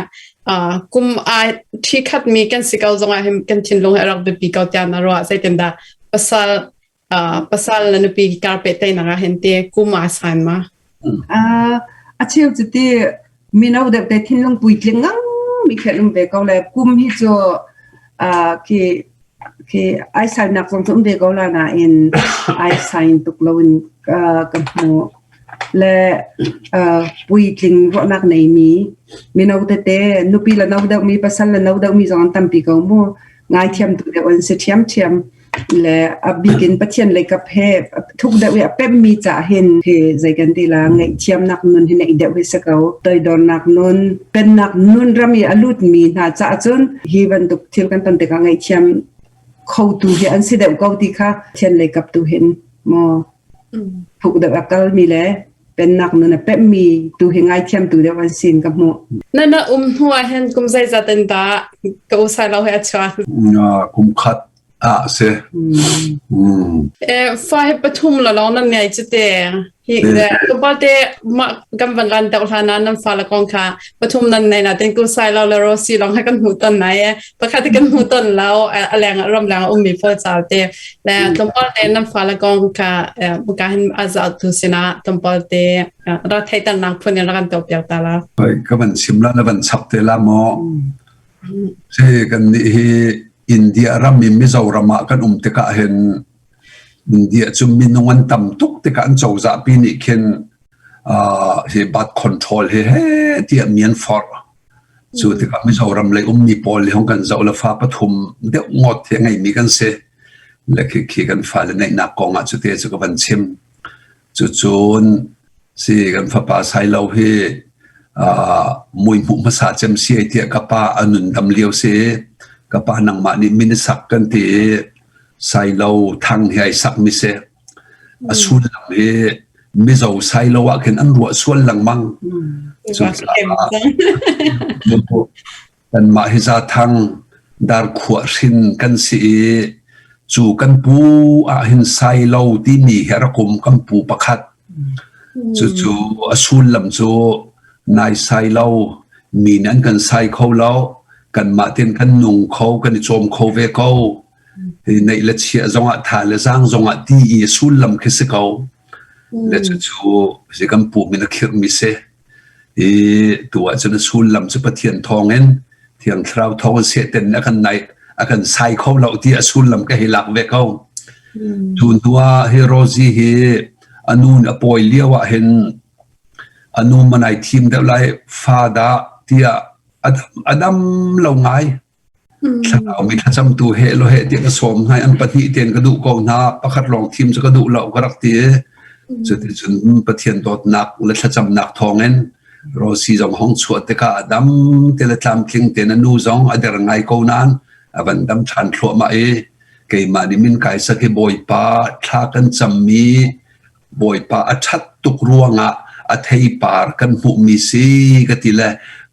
A: kum a thi khat mi kan si ko zongah hin kan thinlung he rak biapi ko tiah na ruah zeitin dah pasal pasal na nupi kar pehtlaihnak ah hin te kum aa san ma?
C: A cheu cu ti mino deuh te thinlung puitling ngang mi khi an um ve ko le kum hi cu khi khi ai sainak zong cu um ve ko la nain ai sain tuk lo in ka hmu le puitling ruahnak nei mi mino tete nupi le no deuh mi pasal le no deuh mi zong an tampi ko mu ngaithiam tu deuh an si ṭhiamṭhiam le a bikin Pathian lei kap he thuk deuh i a pemmi ca hin hi zei kan ti la ngaihthiamnak nun hi neih deuh hi si ko toidornak nun pennak nun ram i a lutmi hna caah cun hi bantuk thil kan ton tikah ngaihthiam khotu hi an si deuh ko ti kha Pathian lei kap tu hin maw thuk deuh a kalmi le pennak nun a pemmi tu hi ngaithiam tu deuh an sin ka hmuh.
A: Na na um hnu ah hin kum zeizat in dah ka usai lo he a chuak?
B: Kum khat ah si.
A: Eh, fa he pathum la long nan ngai chu te. Hi le te ma kan van lan deuh hlan ah nan fa la kong kha pathum nan nei na ten ku sai lo le ro si long ha kan hmu ton nai e. Pakhat kan hmu ton lo a leng ram leng ummi pawl chal te. Le tlawmpal te nan fa le kong kha ka hin a zau tu sinah tlawmpal te ra theihternak phun in ra kan tuah piak ta la.
B: Ka van chim la na van chap te la maw. Si kan nih hi India ram in Mizoram ah kan um tikah hin India cu minung an tam tuk tikah an cozah pi nih khin hi birth control hi he tiah mi an forh. Cu tikah Mizoram lei ummi pawl nih hong kan zoh le fa pathum deuh ngawt hi a ngeimi kan si. Le khi khi kan fale neihnak kong ah cute cu ka van chim. Cucun si kan fapa Sailo hi uh, mui hmuh hmasa cem si ai tiah ka pa a nun dam lio si. Ka pa nangmah nih min sak kan ti i Sailo thang hi ai sak mi si. A sullam hi Mizo Sailo ah khin an ruah sual lengmang. Cucaah kanmah hi Zathang Darkhuah hrin kan si i cu kan pu ah hin Sailo timi hi a rak um kan pu pakhat. Cucu a sullam cu nai sailo mi nih an kan sai kho lo kanmah tein kan nung kho kan i cawm kho ve ko. Hi neih le chiah zongah tha le zaang zongah ti i sullam khi si ko. Le cucu si kan pu min a khirhmi si. I tu ahcun a sullam cu Pathian thawngin Thiang Thlarau thawngin Satan nih a kan naih a kan sai kho lo ti a sullam ka hei lak ve ko. Cu hnu ah hi Rosie hi a nu nih a pawi lio ah hin a nu man ai thim deuh lai fa dah tiah a dam lo ngai. Thlarau mi thlacamtu heh lo heh tiah ka sawm hna i an pahnih tein ka duh ko hna. Pakhat lawng thim cu ka duh lo ka rak ti i cuticun Pathian dawtnak le thlacamnak thawngin Rosie zong hong chuah tikah a dam te le tlamtling tein a nu zong a der ngai ko nain a van dam ṭhan thluahmah i keimah nih min kai sak i Bawipa thla kan cammi Bawipa a ṭhat tuk ruangah a theipar kan hmuhmi si ka ti le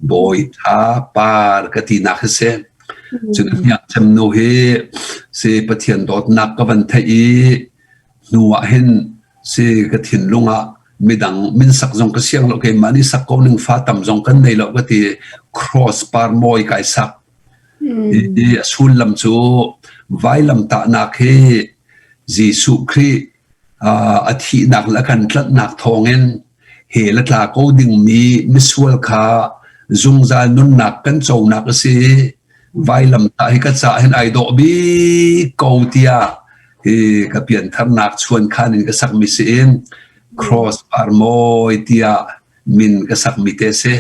B: Bawi ṭha par ka tinak hi si. Cun hniangcem nu hi si Pathian dawtnak ka van theih i hnu ah hin si ka thinlung ah midang min sak zong ka siang lo keimah nih sak ko ning fa tam zong kan nei lo ka ti cross par mawi kai sak. Hi a sullam cu vailamtahnak hi Jesuh Khrih a thihnak le a kan tlanhnak thawngin hell a tla ko dingmi misual kha zungzal nunnak kan conak a si. Vailamtah hi ka caah hin ai dawh bik ko tiah hi ka piantharnak chuankhan in ka sakmi si in cross par mawi tiah min ka sakmi te si.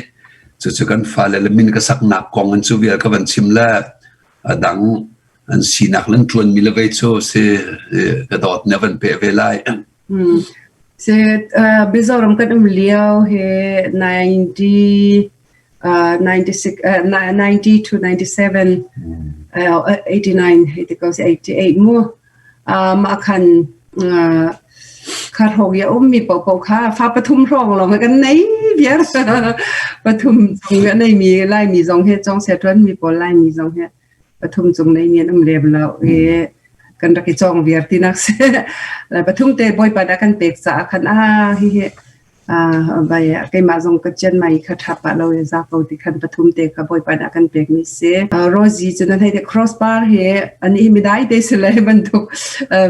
B: Cucu kan fale le min ka saknak kong in cu vial ka van chim le a dang an sinak lan ṭuanmi le vei cu si ka dawt ne van pe ve lai.
C: Se Mizoram kan um lio he 90 96 90 to 97 89 hei ti ko si 88 mu mah khan kha hrawng i a ummi paohpaoh kha fa pathum hrawng lawng kan nei viar pathum chung a neimi Laimi zong he cong se ṭuanmi pawl Laimi zong he pathum cung neimi an um lem lo i kan rak i cawng viar tinak si pathum te Bawipa dah kan pek caah khan a hihi vai keimah zong ka chian mai kha tha pah lo e za ko ti khan pathum te kha bawipa dah kan pek mi si Rosie cu nan hei te crossbar he an i midai te se le bantuk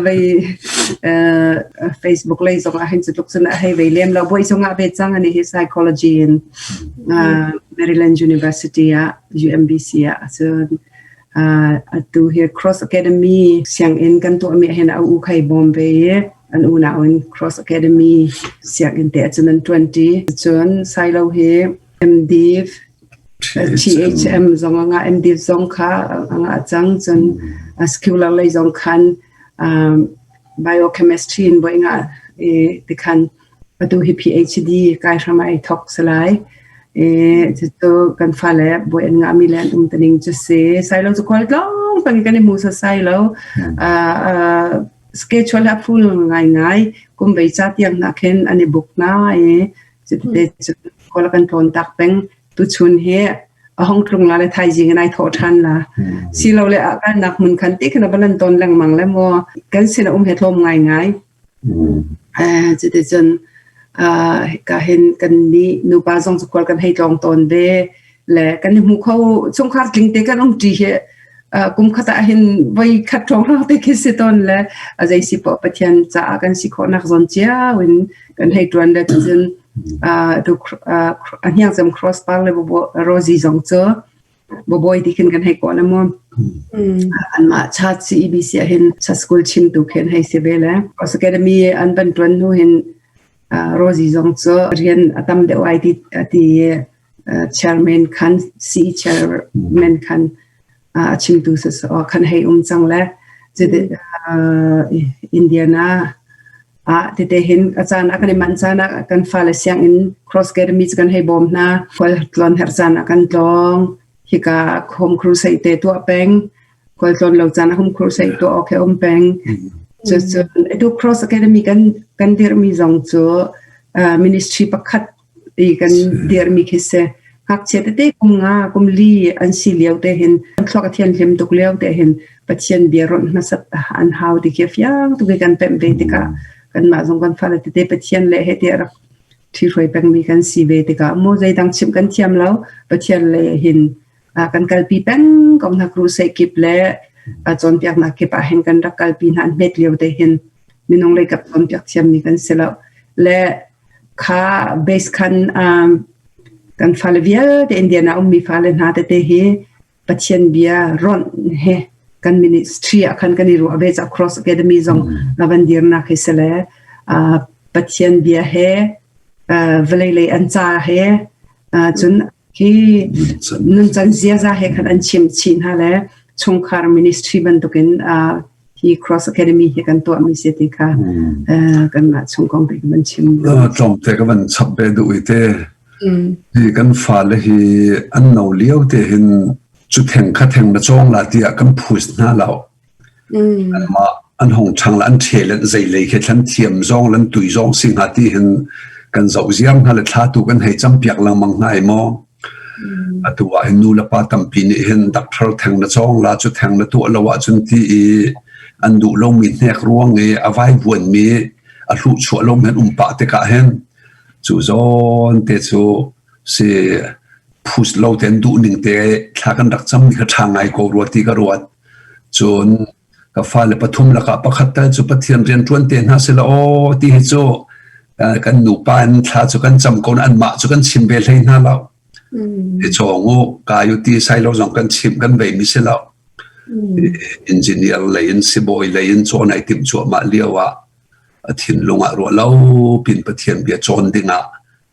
C: vei Facebook lei zong ah hin cu tluk cun a hei vei lem lo boi zong ah ve cang ani hi psychology in Maryland University ah UMBC ah cun atu hi Cross Academy sianginn kan tuahmi hin a u khai bawm ve i an unau in Cross Academy sianginn te ahcun an ṭuanṭi. Cun Silo hi MDiv THM zong a ngah MDiv zong kha a ngah cang. Cun secular lei zong khan biochemistry in voi ngah i tikhan Atu hi PhD kai hram ai thok salai. E cucu kan fale boi an ngahmi le an um taning cu si. Sailo cu khual tlawng pang kan i hmu sa sai lo. Schedule a full ngai ngai. Kum vei ca tiang na khin an i book na i cuti cu khual kan tlawn tak peng. Tuchun hi a hong tlung la le thaizing in ai thawh ṭhan la. Silo le a kalnak hmun khan ti khan a van ton lengmang le maw kan sin a um he tlawm ngai ngai. Cuticun hika hin kan nih nupa zong cu khual kan hei tlawng tawn ve le kan i hmu kho chungkhar tling te kan um ṭi hi kum khat ah hin voi khat hrawng te khi si tawn le a zei si poah Pathian caah kan si khawhnak zawn cio in kan hei ṭuan le cucun a hniangcem crossbar le Rosie zong cu Babawi ti khin kan hei kawh le mu. Anmah chat CEBC ah hin chat school chimtu khin hei si ve le. Cross Academy an van tuan hnu hin Rosie zong cu rian a tam deuh ai ti ti chairman khan CE chairman khan a chimtu sa khan hei um cang le Indiana ah tete hin a caan ah kan i manh caan ah kan fale sianginn cross academy cu kan hei bawm hna khual tlawn herh caan ah kan tlawng hika home crusade te tuah peng khual tlawn lo caan ah home crusade tuah awk he um peng cucun atu cross academy kan kan dirhmi zong cu ministry pakhat i kan dirmi khi si. Ngakchia tete kum nga kum li an si lio te hin thluak a thian hlim tuk lio te hin Pathian bia ronh hmasat an hau ti khi fiang tuk i kan pemh ve tikah kanmah zong kan fale tete Pathian le he te rak ṭhihruai pengmi kan si ve tikah mu zeidang chimh kan thiam lo Pathian le hin kan kalpi peng ko hna crusade kip le cawnpiaknak kip ah hin kan rak kalpi hna an hmet lio te hin minung lei kap cawnpiak thiammi kan si lo le Kha base khan kan fale vialte Indian ah ummi fale hna tete hi Pathian bia ronh he kan ministry ah khan kan i ruah ve ca Cross Academy zong a van dirnak hi sele Pathian bia he vawlei lei an ca he cun hi nuncan ziaza he khan an chim chih hna le chungkhar ministry bantukin hi Cross Academy hi kan tuahmi si ti kha kanmah chung kong te kan chim.
B: Tlawmte ka van chap ve duh i te. Hi kan fale hi an no lio te hin cu theng kha theng na cawng la tiah kan phus hna lo. Anmah an hong ṭhang le an ṭhe le zeilei khi thlan thiam zong lan tui zong si hnga ti hin kan zoh ziam hna le thla tu kan hei campiak lengmang hna i maw. Atu ah hin nu le pa tampi nih hin doctor theng na cawng la cu theng na tuah lo ahcun ti i an duh lomi hnek ruang i a vaivuanmi a hluhchuah lomi an um pah tikah hin cu zawn te cu si phus lo ten duh ning te thla kan rak cam mi kha ṭha ngai ko rua ti ka ruat. Cun ka fale pathum lakah pakhat tal cu Pathian rian ṭuan te hna sila aw ti hi cu kan nupa in thla cu kan cam ko na anmah cu kan chim ve hlei hna lo. I cawng u, kai u ti sai lo zong kan chim kan vei mi si lo. Engineer lei in sibawi lei in cawn ai timh cuahmah lio ah a thinlung ah ruah lo pin Pathian bia cawn ding ah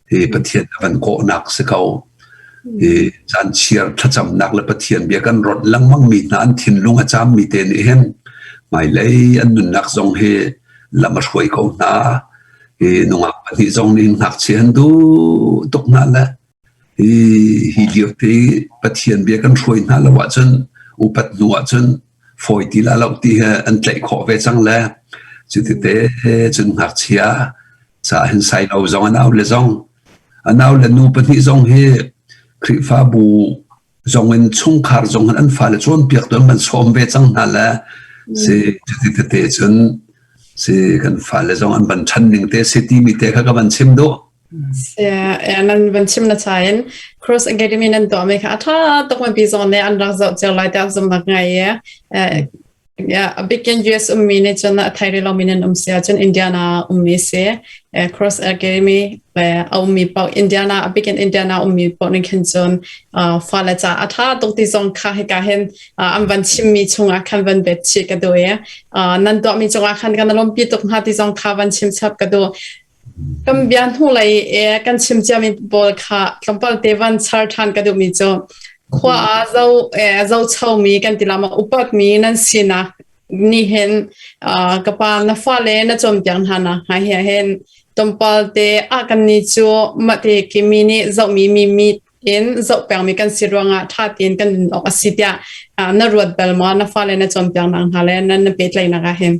B: hi Pathian a van kawhnak si ko. Hi caan chiar thlacamnak le Pathian bia kan rawnh lengmang mi hna an thinlung a caam mi te nih hin hmailei an nunnak zong hi lam a hruai ko hna. Hi nungak pahnih zong nih ngakchia an duh tuk hna le hi hi lio te Pathian bia kan hruai hna lo ahcun upat hnu ahcun fawi ti la lo ti he an tlaih khawh ve cang le cuti cun ngakchia ca hin sai lo zong a nau le zong a nau le nu pahnih zong hi Khrihfabu zong in chungkhar zong in an fale cawnpiak tu an van sawm ve cang hna le si cuti tete cun si kan fale zong an van ṭhan ning te si timi te kha ka van chim duh.
A: Nan van chim na chain Cross Academy nan tuah mi kha a ṭha tuk mi pi zong nih an rak zoh cio lai tiah zumnak ngai i Yeah, a bikin US ummi nih cun a thei rih lomi nan um si ahcun Indiana ummi si. Cross Academy le a ummi paoh Indiana a bikin Indiana ummi paoh nih khin cun fale ca a ṭha tuk ti zong kha hika hin an van chimmi chungah khan van bet chih ka duh i nan tuahmi cungah khan kan lawmpi tuk hna ti zong kha van chim chap ka duh. Kan bia hnulei i kan chim ciami pawl kha tlawmpal te van char ṭhan ka duhmi cu khua ah zo zochomi kan ti lama upatmi nan sinak nih hin ka pa na fale na cawnpiak hna nak hnga hi hin tlawmpal te ah kan nih cu mah te kimi nih zohmi mi mi in zoh pengmi kan si ruangah ṭha tein kan nun awk a si tiah na ruat bal maw na fale na cawnpiak nak hna le nan na pehtlaihnak ah hin?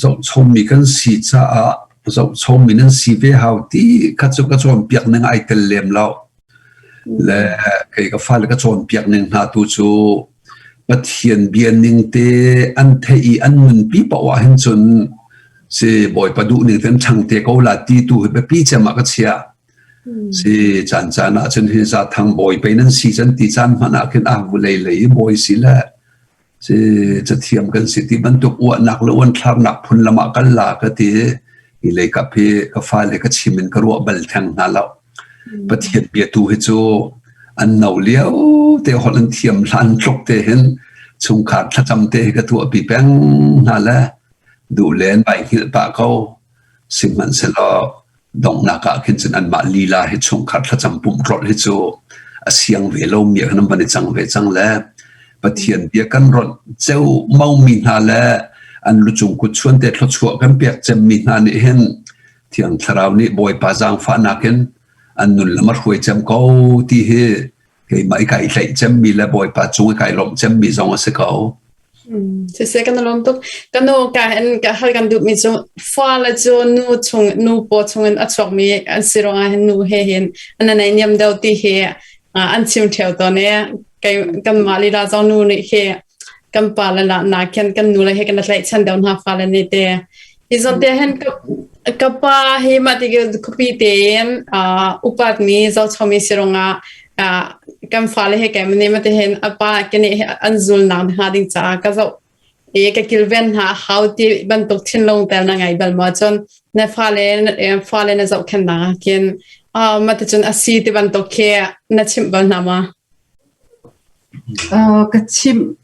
B: Zohchommi kan si caah zohchommi nan si ve hau ti kha cu ka cawnpiak ning ai tel lem lo. Le kei ka fale ka cawnpiak ning hna tu cu Pathian bia ning te an theih i an nunpi paoh ah hin cun si Bawipa duh ning te an ṭhang te ko la ti tu hi biapi cem ah ka chiah. Si caan caan ah cun hi zathang bawi pei nan si can ti caan hmanh ah khin ah vulei lei i bawi si le Si cathiam kan si ti bantuk uahnak le uanthlarnak phun lam ah kal la ka ti. Hi lei kap hi ka fale ka chim in ka ruah bal theng hna lo. Pathian bia tu hi cu an no lio te holh an thiam hlan tluk te hin chungkhar thlacam te hi ka tuahpi peng hna le duh len vai hngilh pah ko. Sihmanhsehlaw donghnak ah khin cun anmah lila hi chungkhar thlacam pumh tlolh hi cu a siang ve lomi ah khan an van i cang ve cang le Pathian bia kan ronh ceu maumi hna le an lucung kut chuan te thluachuah kan pek cemmi hna nih hin Thiang Thlarau nih Bawipa zaangfahnak in an nun lam a hruai cem ko ti hi keimah i kai tlaih cemmi le Bawipa cung i kai lawmh cemmi zong a si ko.
A: Siseh kan lawm tuk. Ka nu ka in ka hal kan duhmi cu fale cu nu chung nu paw chungin a chuakmi an si ruangah hin nu he hin an nei niam deuh ti hi an chim ṭheo tawn i kei kanmah lila zong nu nih hi kan pa le la na khin kan nu le he kan tlaihchan deuh hna fale nih te hi zon te hin ka pa hi mah ti khuapi tein upat mi zochomi si ruangah kan fale he kai mane mate hin a pa kene he an zul nak hnga ding caah ka zoh i ka kilven hna hau ti bantuk thinlung tel na ngai bal ma cun na fale fale na zohkhen nak ah khin mate cun a si ti bantuk khi na chimh bal hna ma?
C: Ka chim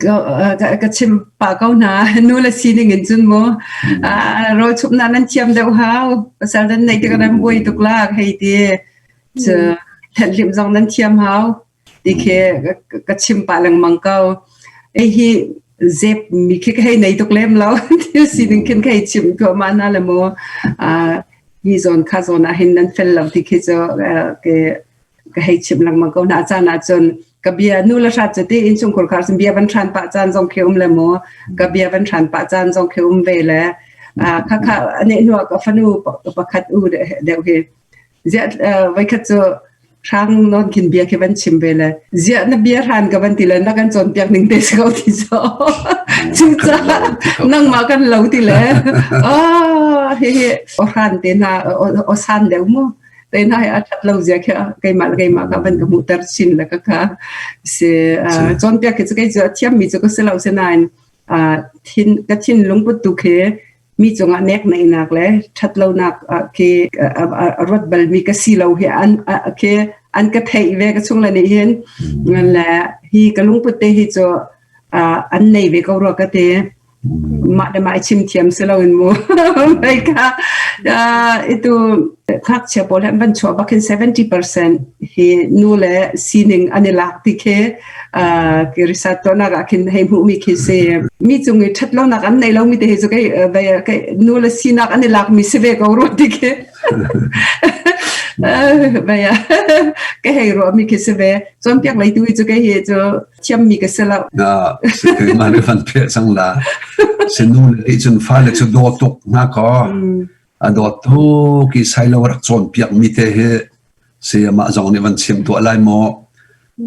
C: ka chim pah ko hna. Nu le sining in cun mu rawl chumhnak nan thiam deuh hau. Pasal nan neih tikah nan buai tuk la hei ti. Cu thenhlimh zong nan thiam hau. Ti khi ka chim pah lengmang ko. Ei hi zep mi khi ka hei nei tuk lem lo. Thil sining khin ka hei chim thluahmah hna le mu. Hi zawn kha zawn ah hin nan fel lo ti khi cu ke ka hei chim lengmang ko hna. Caan ah cun ka bia nu le hrat cu ti innchungkhur khar cun bia van hran pah caan zong khi um le mu ka bia van hran pah caan zong khi um ve le kha kha ane hnuah ka fanu pakhat u deuh hi ziah voikhat cu hrang non khin bia khi van chim ve le ziah na bia hran ka van ti le na kan cawnpiak ning te si ko ti so cucaah nangmah kan lo ti le oh hi hi o hran te na o san deuh mu te na hi a that lo zia khi keimah le keimah ka van ka hmuhter chin le ka kha si cawnpiak khi cu kei cu a thiam mi cu ka si lo si nain thin ka thin lungput tu khi mi cungah nek neihnak le ṭhat lonak khi a ruat bal mi ka si lo hi an khi an ka theih ve ka chung le nih hin le hi ka lungput te hi cu an nei ve ko rua ka ti mah le mah i chim thiam si loin mu mei kha itu ngakchia pawl han van chuah bak hin 70% hi nu le sining an i lak ti khi ki research tuahnak ah khin hei hmuh mi khi si mi cung i ṭhat lonak an nei lo mi te hi cu kei nu le sinak an i lak mi si ve ko rua ti khi Baya ka hei ruah mi khi si ve cawnpiak lei tu hi cu kei hi cu thiammi ka si lo.
B: Na si keimah nih van pheh cang la. Si nu le nih cun fale cu dawt tuk hna kaw a dawt tuk i sailo rak cawnpiak mi te hi si amah zong nih van chim tuah lai maw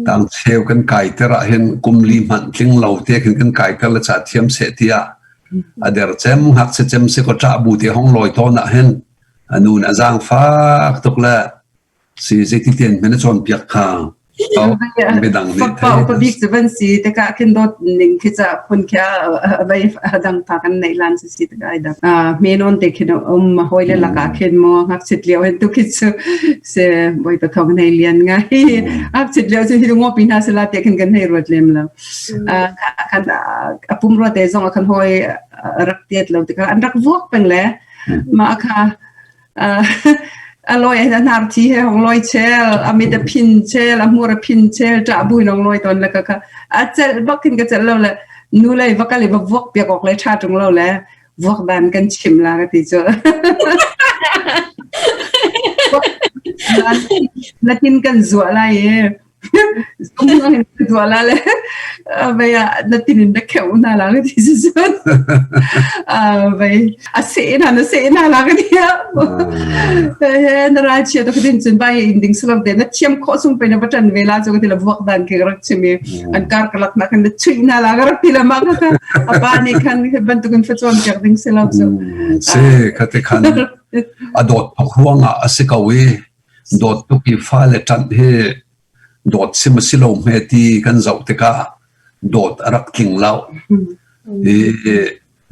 B: tang cheu kan kai ter ah hin kum li hmanh tling lo te khin kan kai ter le ca thiam seh tiah a der cem ngakchia cem si ko ṭah bu te hong lawi tawn ah hin a nu nih a zaangfak tuk le Si zeiti ten hmanh na cawnpiak kha midang nih
C: Fakpa upa bik cu van si tikah khin dawt ning khi ca phun khi vai dang pa kan neih lan si si tikah ai dang. Me non te khin um hawi le lakah khin mo ngakchit lio hin tu khi cu se bawipa thong nei lian ngai. Ngakchit lio cu hi ngo pi hna sela te khin kan hei ruat lem lo. Khan a pum rua te zong khan hoi rak tiat lo tikah an rak vuak peng le ma kha a lawi a hnar thi he hong lawi chel a mit a phin chel a hmur a phin chel ṭah bu in hong lawi tawn le ka kha a celh bak khin ka celh lo le nu lei va kal i va vuak piak awk le ṭha ṭung lo le vuak dan kan chim la ka ti cu natin kan zuah lai i Zung la le vei ah na tin in na kheuh hna la ka ti cun vei a seh hna na seh hna la ka ti na ral chia to ka tin cun bai in ding salam te na thiam khawh sung pe na va ṭan ve la cu ka ti la vuak dan ke rak chim i an kar ka lak na kan na chuih hna la ka rak ti la ma ka a pa nih khan bantukin fa cawn piak ding si lo cu
B: si khate khan a dawt phak ruangah a si ko i Dawt tuk i fale ṭanh hi dawt sim a si lo hme ti kan zoh tikah dawt a rak tling lo. I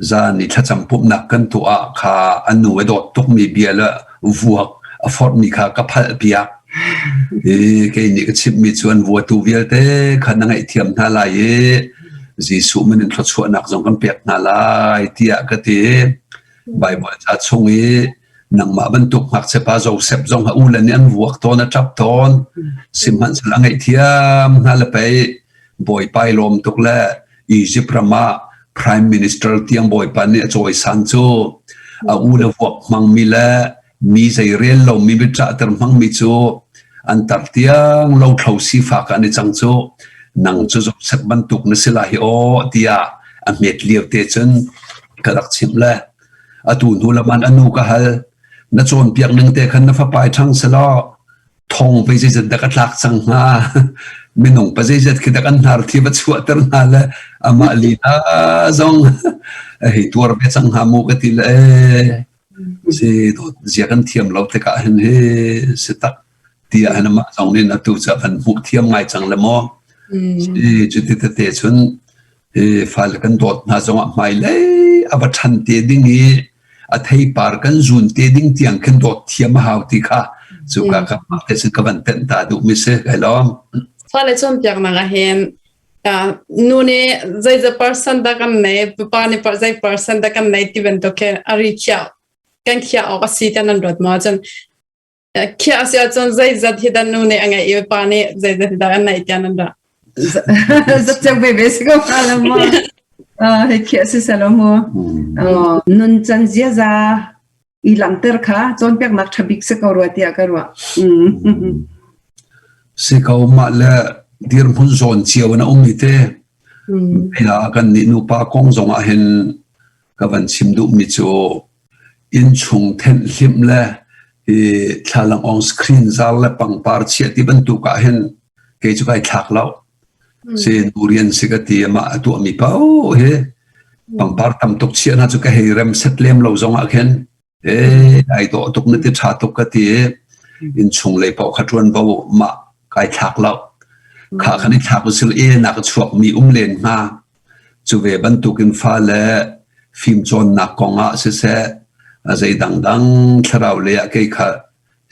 B: zan i thlacam pumhnak kan tuah ah kha a nu a dawt tukmi bia le vuak a forhmi kha ka phalh piak. I kei nih ka chimhmi cu an vuatu vialte kha na ngaihthiam hna lai i Jesuh min in thluachuahnak zong kan pek hna lai tiah ka ti. Baibal ca chung i nangmah bantuk ngakchiapa Joseph zong a ule nih an vuak tawn a ṭap tawn sihmanhsehlaw a ngaihthiam hna le pei Bawipa i lawm tuk le Egypt ram ah prime minister tiang Bawipa nih a cawisan cu a ule vuak hmangmi le mi zei rel lomi biaṭahter hmangmi cu an tar tiang lothlo sifak ah an i cang cu nang cu Joseph bantuk na si lai hi aw tiah a hmet lio te cun ka rak chimh le Atu hnu lam an nu ka hal. Na cawnpiak ning te khan na fapa i ṭhang selaw thong pei zeizat dah ka tlak cang hnga. Minung pa zeizat khi dah kan hnar thi va chuahter hna le amah lila zong a hei tuar ve cang hnga mu ka ti le ee si dawt zia kan thiam lo tikah hin hi si tak tiah hin amah zong nih atu cu a kan hmuh thiam ngai cang le maw. Si cuti tete cun Hi fale kan dawt hna zongah hmailei a va ṭhan te ding i a theipar kan zun te ding tiang khin dawt thiam a hau ti kha cuka ka mah te cun ka van tenh ta duhmi si kai lawm.
A: Fale cawnpiaknak ah hin. Nu nih zeizat percent dah kan nei, pa nih zei percent dah kan nei ti bantuk khi a ri khiah kan khiah awk a si tiah nan ruat maw? Cun khiah a si ahcun zeizat hi dah nu nih a ngeih i pa nih zeizat hi dah an neih tiah nan ruah?
C: Zat cang ve ve si ko hnga lo maw? Hei khiah si selaw mu. Nun can ziaza i langhter kha cawnpiaknak ṭha bik si ko rua tiah ka ruah.
B: Si ko mah le dirhmun zawn cio in a um i te. Ila kan nih nupa kong zong ah hin ka van chim duhmi cu innchung thenh hlimh le hi thlalang ong screen zar le pangpar chiah ti bantuk ah hin kei cu kai thlak lo. Si nu rian si ka ti amah a tuahmi paoh hi pangpar tam tuk chiah hna cu ka hei rem set lem lo zong ah khin ee ai dawh tuk na ti ṭha tuk ka ti i innchung lei paoh kha ṭuanvo mah kai thlak lo. Kha khan i thlak usil e nak a chuakmi um len hnga. Cu ve bantukin fale fimcawnnak kong ah siseh a zei dangdang thlarau lei ah kei kha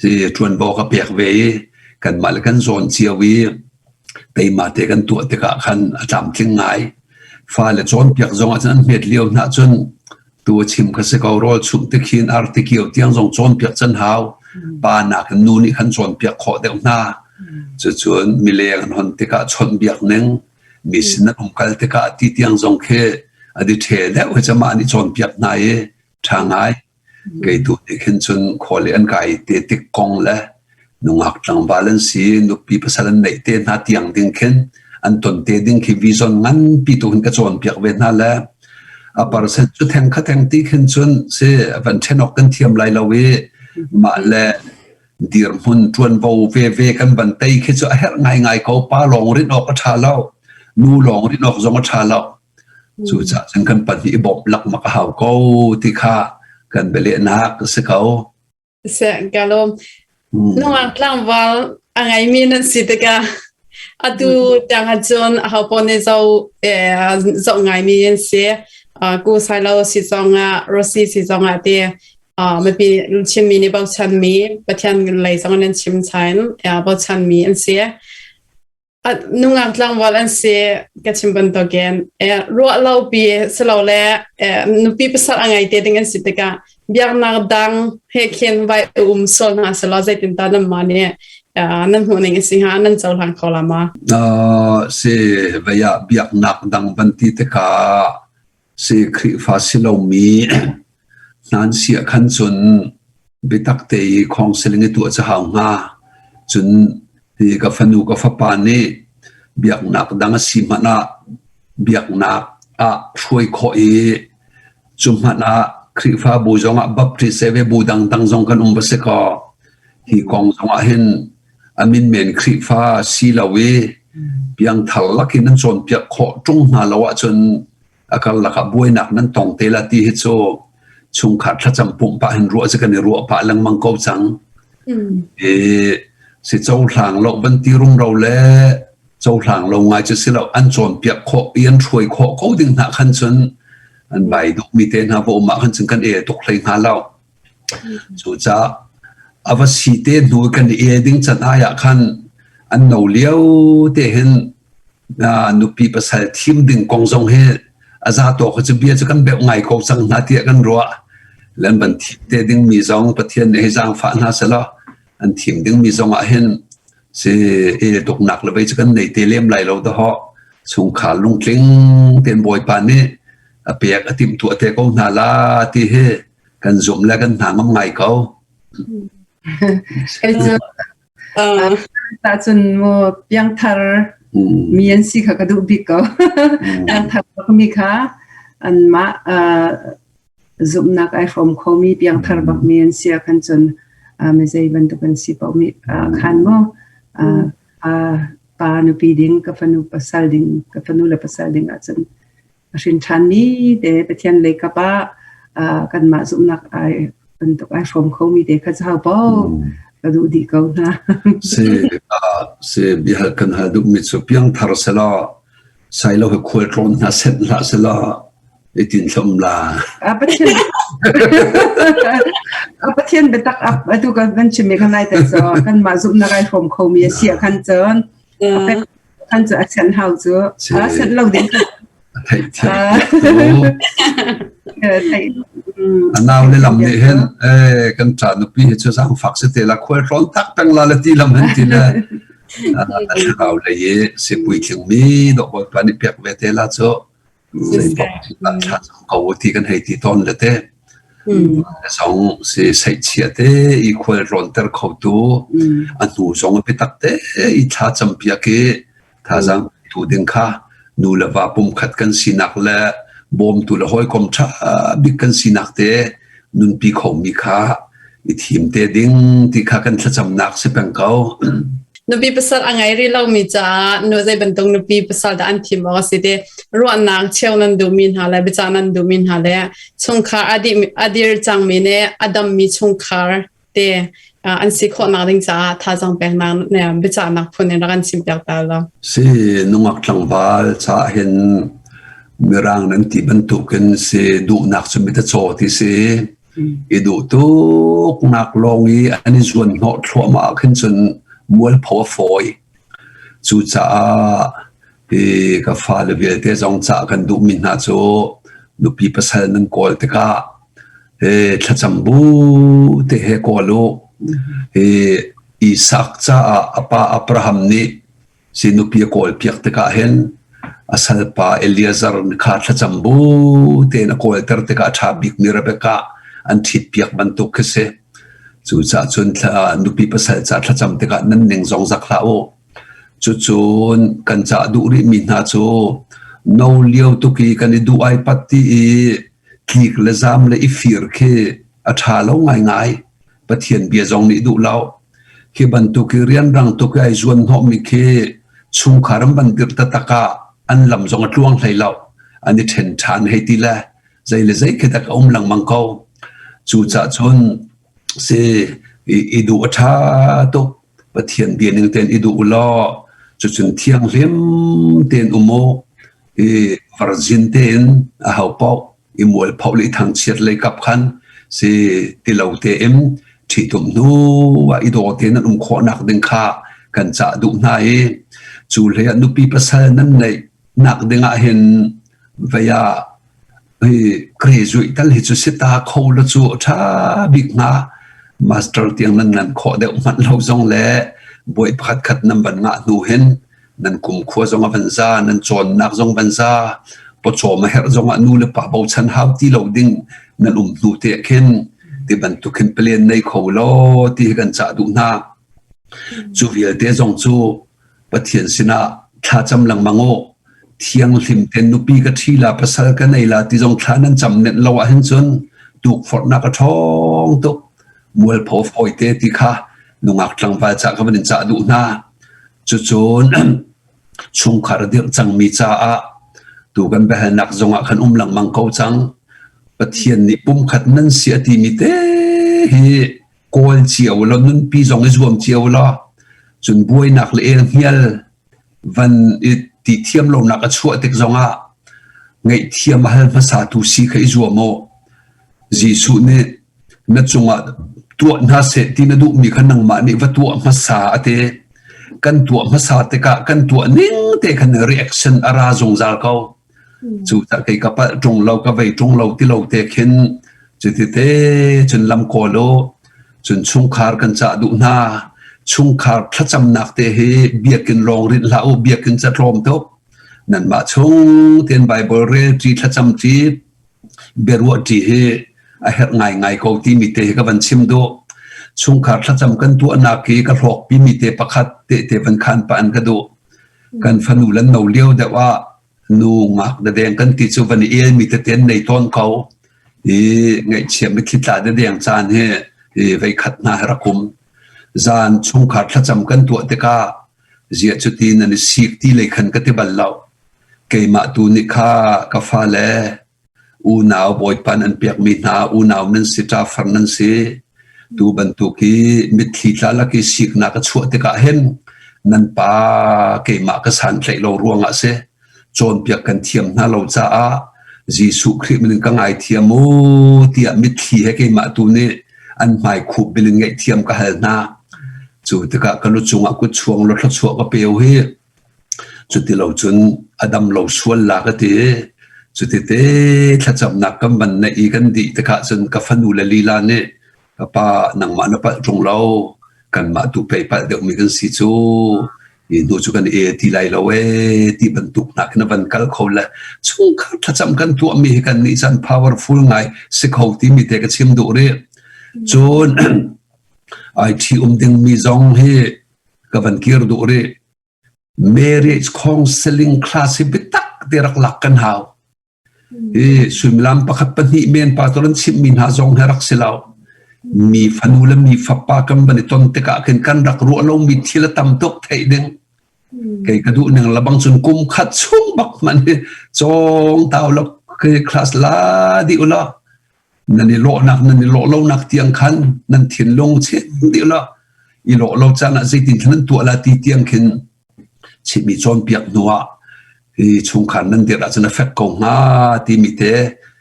B: si ṭuanvo ka pek ve i kanmah le kan zawn cio i teima te kan tuah tikah khan a tlamtling ngai. Fale cawnpiak zong ah cun an hmet lio hna cun tu a chim kha si ko rawl chumh te khin arti kio tiang zong cawnpiak can hau. Pa nakin nu nih khan cawnpiak khawh deuh hna. Cucun mileng an hon tikah chawnhbiak ning mi sin an umkal tikah ti tiang zong khi a di ṭhe deuh hi cu mah nih cawnpiak hna i ṭha ngai. Kei tu nih khin cun khual i an kai te tik kong le nungak tlangval an si, nupi pasal an neih te hna tiang ding khin an ton te ding khi vision nganpi tu hin ka cawnpiak ve hna le a percent cu theng kha theng ti khin cun si van ṭhen awk kan thiam lai lo i mah le dirhmun ṭuanvo veve kan van tei khi cu a herh ngaingai ko. Pa lawng rinh awk a ṭha lo, nu lawng rinh awk zong a ṭha lo. Cucaah cun kan pahnih i bawmh lakmak a hau ko ti kha kan bialehnak a si ko.
A: Seh, ka lawm. Nungak tlangval a ngeimi nan si tikah atu tiang ahcun aho paoh nih zoh zoh ngaimi an si. Ku Sailo si zongah, Rosi si zongah ti mipi chimmi nih bochanmi Pathian lei zong in an chim chain bochanmi an si. Nungak tlangval an si ka chim bantukin ruah lo pi silole nupi pasal a ngei te ding an si tikah biaknak dang he khin vai um sual hna selaw zeitindah nanmah nih nan hmuh ning a si hnga nan cohlang kho la ma?
B: Si vei ah biaknak dang van ti tikah si Khrihfa si lomi hna an si ah khan cun biatak te i khawngsiling i tuah cu hau hnga. Cun hi ka fanu ka fapa nih biaknak dang a si hmanh ah biaknak ah hruai khawh i cu hmanh ah Khrihfabu zong ah Baptist ve bu dangdang zong kan um va si kaw hi kong zong ah hin a min men Khrihfa si lo i piangthar lakin an cawnpiak khawh ṭung hna lo ahcun a karlak ah buainak nan tong te la ti hi cu chungkhar thlacam pumh pah hin ruah cu kan i ruah pah lengmang ko cang. I si cohlang lo van ti rumro le cohlang lo ngai cu si lo an cawnpiak khawh i an hruai khawh ko ding hna khan cun an bai duhmi te hna va um ah khan cun kan e tuk hlei hnga lo. Cucaah a va si te hnu kan i e ding can ai ah khan an no lio te hin nupi pasal thim ding kong zong hi a za tawk cu bia cu kan beuh ngai ko cang hna tiah kan ruah. Len ban thim te ding mi zong Pathian nih hei zaangfah hna selaw an thim ding mi zong ah hin si el tuknak le vei cu kan nei te lem lai lo dahawh chungkhar lungtling ten Bawipa nih a pek a timhtuah te ko hna la ti hi kan zumh le kan hna ngam ngai ko.
C: Kei cu Tah mu piangthar mi an si kha ka duh bik ko. Piangthar bak mi kha anmah zumhnak ai hrawm khomi piangthar bak mi an si ahkhan cun mi zei bantuk an si paoh mi khan mu pa nupi ding ka fanu pasal ding ka fanu le pasal ding ahcun a hrin ṭhanmi te Pathian lei kap ah kanmah zumhnak ai bantuk ai hrawm khomi te kha cu paoh ka duh dih ko hna.
B: Si si bia kan hal duhmi cu piangthar selaw sailo he khual tlawn hna senh hlah selaw itin thlom la.
C: Pathian Pathian biatak atu kan van chim mi khan lai te so kanmah zumhnak ai hrawm khomi a si ah khan cun. An cu a sian hau cu. A sian lo ding.
B: A nau le lam nih hin eh kan ṭa nupi hi cu zaangfak si te la khual tlawn tak peng la le ti lam hin ti le a thlarau lei i si puitling mi dawh bawipa nih pek ve te la cu thla cam ko ti kan hei ti tawn le te zong si seihchia te i khual tlawnter khotu a hnu zong a biatak te i thla campiak i thazaang tu ding kha nu le va pumkhat kan sinak le bawmtu le hawikom ṭha bik kan sinak te nunpi khomi kha i thim te ding ti kha kan thlacamnak si peng ko.
A: Nupi pasal a ngei rih lomi caah nu zei bantuk nupi pasal dah an thim awk a si ti ruahnak cheu nan duhmi hna le biacah nan duhmi hna le chungkhar a dir cangmi nih a dammi chungkhar te an si khawhnak ding caah thazaang peknak biacahnak phun in rak an chim piak ta lo.
B: Si nungak tlangval caah hin mirang nan ti bantukin si duhnak cu mit a caw ti si i duh tuk nak lawng i an i zuan hnawh thluahmah ah khin cun mualpho a fawi. Cucaah hi ka fale vialte zong cah kan duhmi hna cu nupi pasal nan kawl tikah hi thlacam bu te he kawl u. Hi Isak caah a pa Abraham nih Si nupi a kawlpiak tikah hin a salpa Eliezer kha thlacam bu tein a kawlter tikah a ṭha bikmi Rebekah an ṭhitpiak bantuk khi si. Cucaah cun nupi pasal ca thlacam tikah nan ning zong zak hlah u. Cucun kan cah duh rihmi hna cu no lio tuk i kan i duh ai pat ti i tlik le zam le i fir khi a ṭha lo ngaingai. Pathian bia zong nih duh lo. Khi bantuk i rianrang tuk i ai zuan hnawhmi khi chungkhar an van dirh taktak ah an lam zong a tluang hlei lo. An i ṭhen ṭhan hei ti le zei le zei khi dak a um lengmang ko. Cucaah cun si i duh a ṭha tuk. Pathian bia ning tein i duh u law cucun thianghlim tein um u. I virgin tein a ho paoh i mualpho le i thangchiat lei kap khan si ti lo tein ṭhitum hnu ah i daw tein nan um khawhnak ding kha kan cah duh hna i cu hlei ah nupi pasal nan neih nak ding ah hin vei ah hi graduate tal hi cu si ta kho la cu ṭha bik hnga master tiang nan ngan khawh deuh hmanh lo zong le buai pakhat khat nan van ngah hnu hin nan kumkhua zong a van za nan cawnnak zong van za pawcawm a herh zong ah nu le pa bochan hau ti lo ding nan um hnu te khin ti bantuk khin plan nei kho law ti hi kan cah duh hna cu vialte zong cu Pathian sinah thlacam lengmang u thianghlim ten nupi ka ṭhi la pasal ka nei la ti zong thla nan cam nenh lo ahhin cun tukforhnak a ṭhawng tuk mualpho fawi te ti kha nungak tlangval cah ka van in cah duh hna Cucun chungkhar a dirh cangmi caah tu kan biahalnak zongah khan um lengmang ko cang. Pathian nih pumkhat nan si a timi te hi kawl cio law nunpi zong i zuam cio law cun buainak le elhnial van i ti thiam lonak a chuah tik zongah ngaihthiam a hal hmasa tu si kha i zuam u. Jesuh nih na cungah tuah hna seh ti na duhmi kha nangmah nih va tuah hmasa a ti. Kan tuah hmasa tikah kan tuah ning te khan reaction a ra zungzal ko. Cu ta kei ka palh ṭung lo ka vei ṭung lo ti lo te khin cuti te cun lam kawl u cun chungkhar kan cah duh hna chungkhar thlacamnak te hi biakinn lawng rinh hlah u biakinn ca tlawm tuk nanmah chung tein Bible rel ṭi thlacam ṭi biaruah ṭi hi a herh ngaingai ko timi te hi ka van chim duh. Chungkhar thlacam kan tuahnak hi ka hlawkpi mi te pakhat tehte van khan pah an ka duh. Kan fanu lan no lio deuh ah nu ngak dadeng kan ti cu van i el mi tete an nei tawn ko. I ngaihchia mitthli tla dadeng caan hi i vei khat hna hi rak um. Zan chungkhar thlacam kan tuah tikah zia cuti nan i sik ti lei khan ka ti bal lo. Keimah tu nih kha ka fale unau Bawipa nan pekmi hna unau nan si, ṭafar nan si. Tu bantuk hi mitthli tla lak i siknak a chuah tikah hin nan pa keimah ka santlaih lo ruangah a si. Cawnpiak kan thiam hna lo caah Jesuh Khrih min in ka ngaithiam u tiah mitthli he keimah tu nih an hmai khup bil in ngaihthiam ka hal hna. Cu tikah ka lu cungah kut chuang law thluachuah ka peu hi. Cuti lo cun a dam lo sual la ka ti. Cuti te thlacamnak kan van neih i kan dih tikah cun ka fanu le lila nih ka pa nangmah na palh ṭung lo kanmah tu pei palh deuhmi kan si cu hi hnu cu kan e ti lai lo ee ti bantuk hna khin a van kal kho le chungkhar thlacam kan tuahmi hi kan nih chan powerful ngai si kho timi te ka chim duh rih. Cun ai ṭhi um dingmi zong hi ka van kir duh rih. Marriage counseling class hi biatak te rak lak kan hau. Hi suimilam pakhat pahnih men pa an chimhmi hna zong hi rak si lo. Mi fanu le mi fapa kan van i ton tikah khin kan rak ruah lomi thil a tam tuk theih ding. Kei ka duh ning labang cun kum khat chung bak man hi cawng tau lo class la dih ulaw nan i lawhnak nan i lawh lonak tiang khan nan thinlung chim dih ulaw i lawh lo caan ah zeitin khan nan tuah la ti tiang khin chimmi cawnpiak hnuah hi chungkhar nan dirh ahcun a fek ko hnga timi te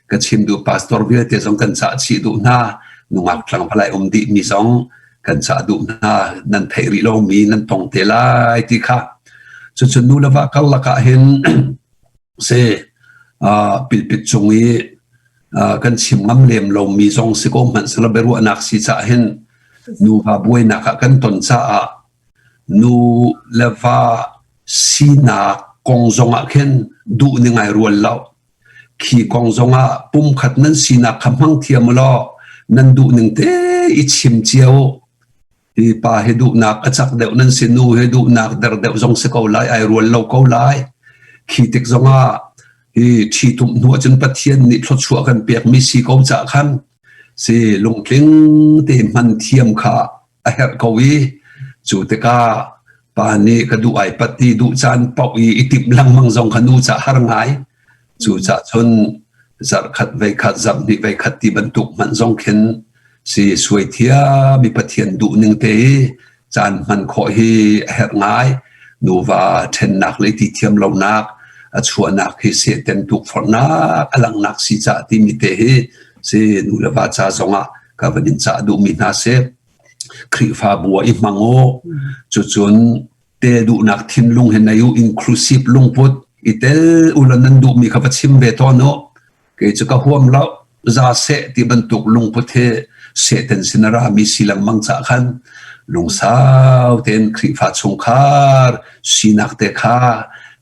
B: ka chim duh. Pastor vialte zong kan cah chih duh hna, nungak tlangval um dih mi zong kan cah duh hna, nan theih rih lomi nan tong te lai ti kha. Cucun nu le va karlak ah hin si pilpit cung i kan chim ngam lem lomi zong si ko hmanh sela biaruahnak si cah hin nuva buainak ah kan ton caah nu le va sinak kong zongah khin duh ning ai rual lo. Khi kong zongah pumkhat nan sinak kha hmang thiam law nan duh ning te i chim cio. Hi pa hi duhnak a cak deuh nan si, nu hi duhnak der deuh zong si ko lai, ai rual lo ko lai. Khi tik zongah hi ṭhitumh hnu ahcun Pathian nih thluachuah kan pekmi si ko cah khan si lungtling te hman thiam kha a herh ko i cu tikah pa nih ka duh ai pat ti duh caan paoh i i timh lengmang zong kha nu cah har ngai. Cu cah cun zarhkhat veikhat zarhhnih veikhat ti bantuk hmanh zong khin si suai thiam i Pathian duh ning te i caan hman khawh hi a herh ngai. Nuva ṭhennak le ti thiam lonak a chuahnak hi sehten tukforhnak a langhnak si cah timi te hi si nu le va ca zongah ka van in cah duhmi hna si. Khrihfabu ah i hmang u. Cucun tel duhnak thinlung he nei u, inclusive lungput i tel ulaw nan duhmi kha va chim ve tawn u. Kei cu ka huam lo, za seh ti bantuk lungput he Satan sin a rami si lengmang cah khan lungsau tein Khrihfa chungkhar sinak te kha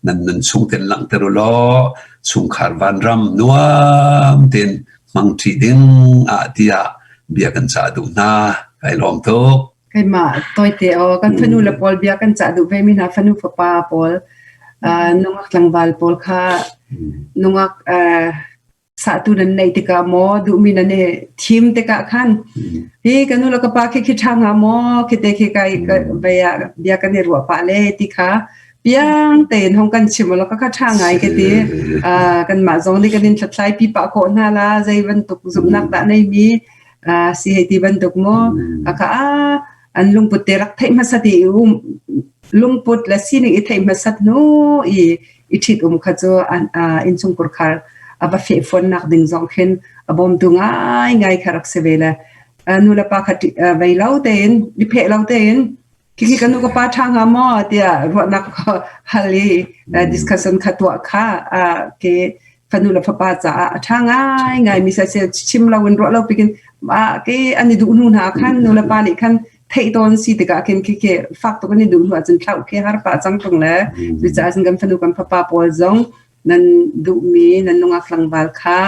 B: nan nun chung ten langhter u law chungkhar vanram nuam tein hmangṭi ding ah tiah bia kan cah duh hna. Kai lawm tuk.
C: Keimah tawite aw kan fanu le pawl bia kan cah duh ve mi hna fanu fapa pawl nungak tlangval pawl kha nungak sahtu nan neih tikah maw duhmi nan i thim tikah khan hi ka nu le ka pa khi khi ṭha hnga maw khi te khi kai bia kan i ruah pah le ti kha piang tein hong kan chim lo ka kha ṭha ngai ka ti. Kanmah zong nih kan in hlathlai pi pah khawh hna la zei bantuk zumhnak dah nei mi si hei ti bantuk maw ka an lungput te rak theih hmasat i um lungput le sining i theih hmasat hnu i i ṭhit um kha cu innchung kurkhar a va feh fonnak ding zong khin a bawmtu ngai ngai kha rak si ve le nu le pa kha vei lo tein i pheh lo tein Khikhi ka nu ka pa ṭha hnga maw tiah ruahnak hal i discussion kha tuah kha ke fanu le fapa caah a ṭha ngai ngai mi sa chim lo in ruah lo pikin ke an i duh hnu hna khan nu le pa nih khan theih tawn si tikah khin khi khi fak tuk an i duh hnu ahcun thlauh khi har pah cang tung le cucaah cun kan fanu kan fapa pawl zong nan duhmi nan nungak tlangval kha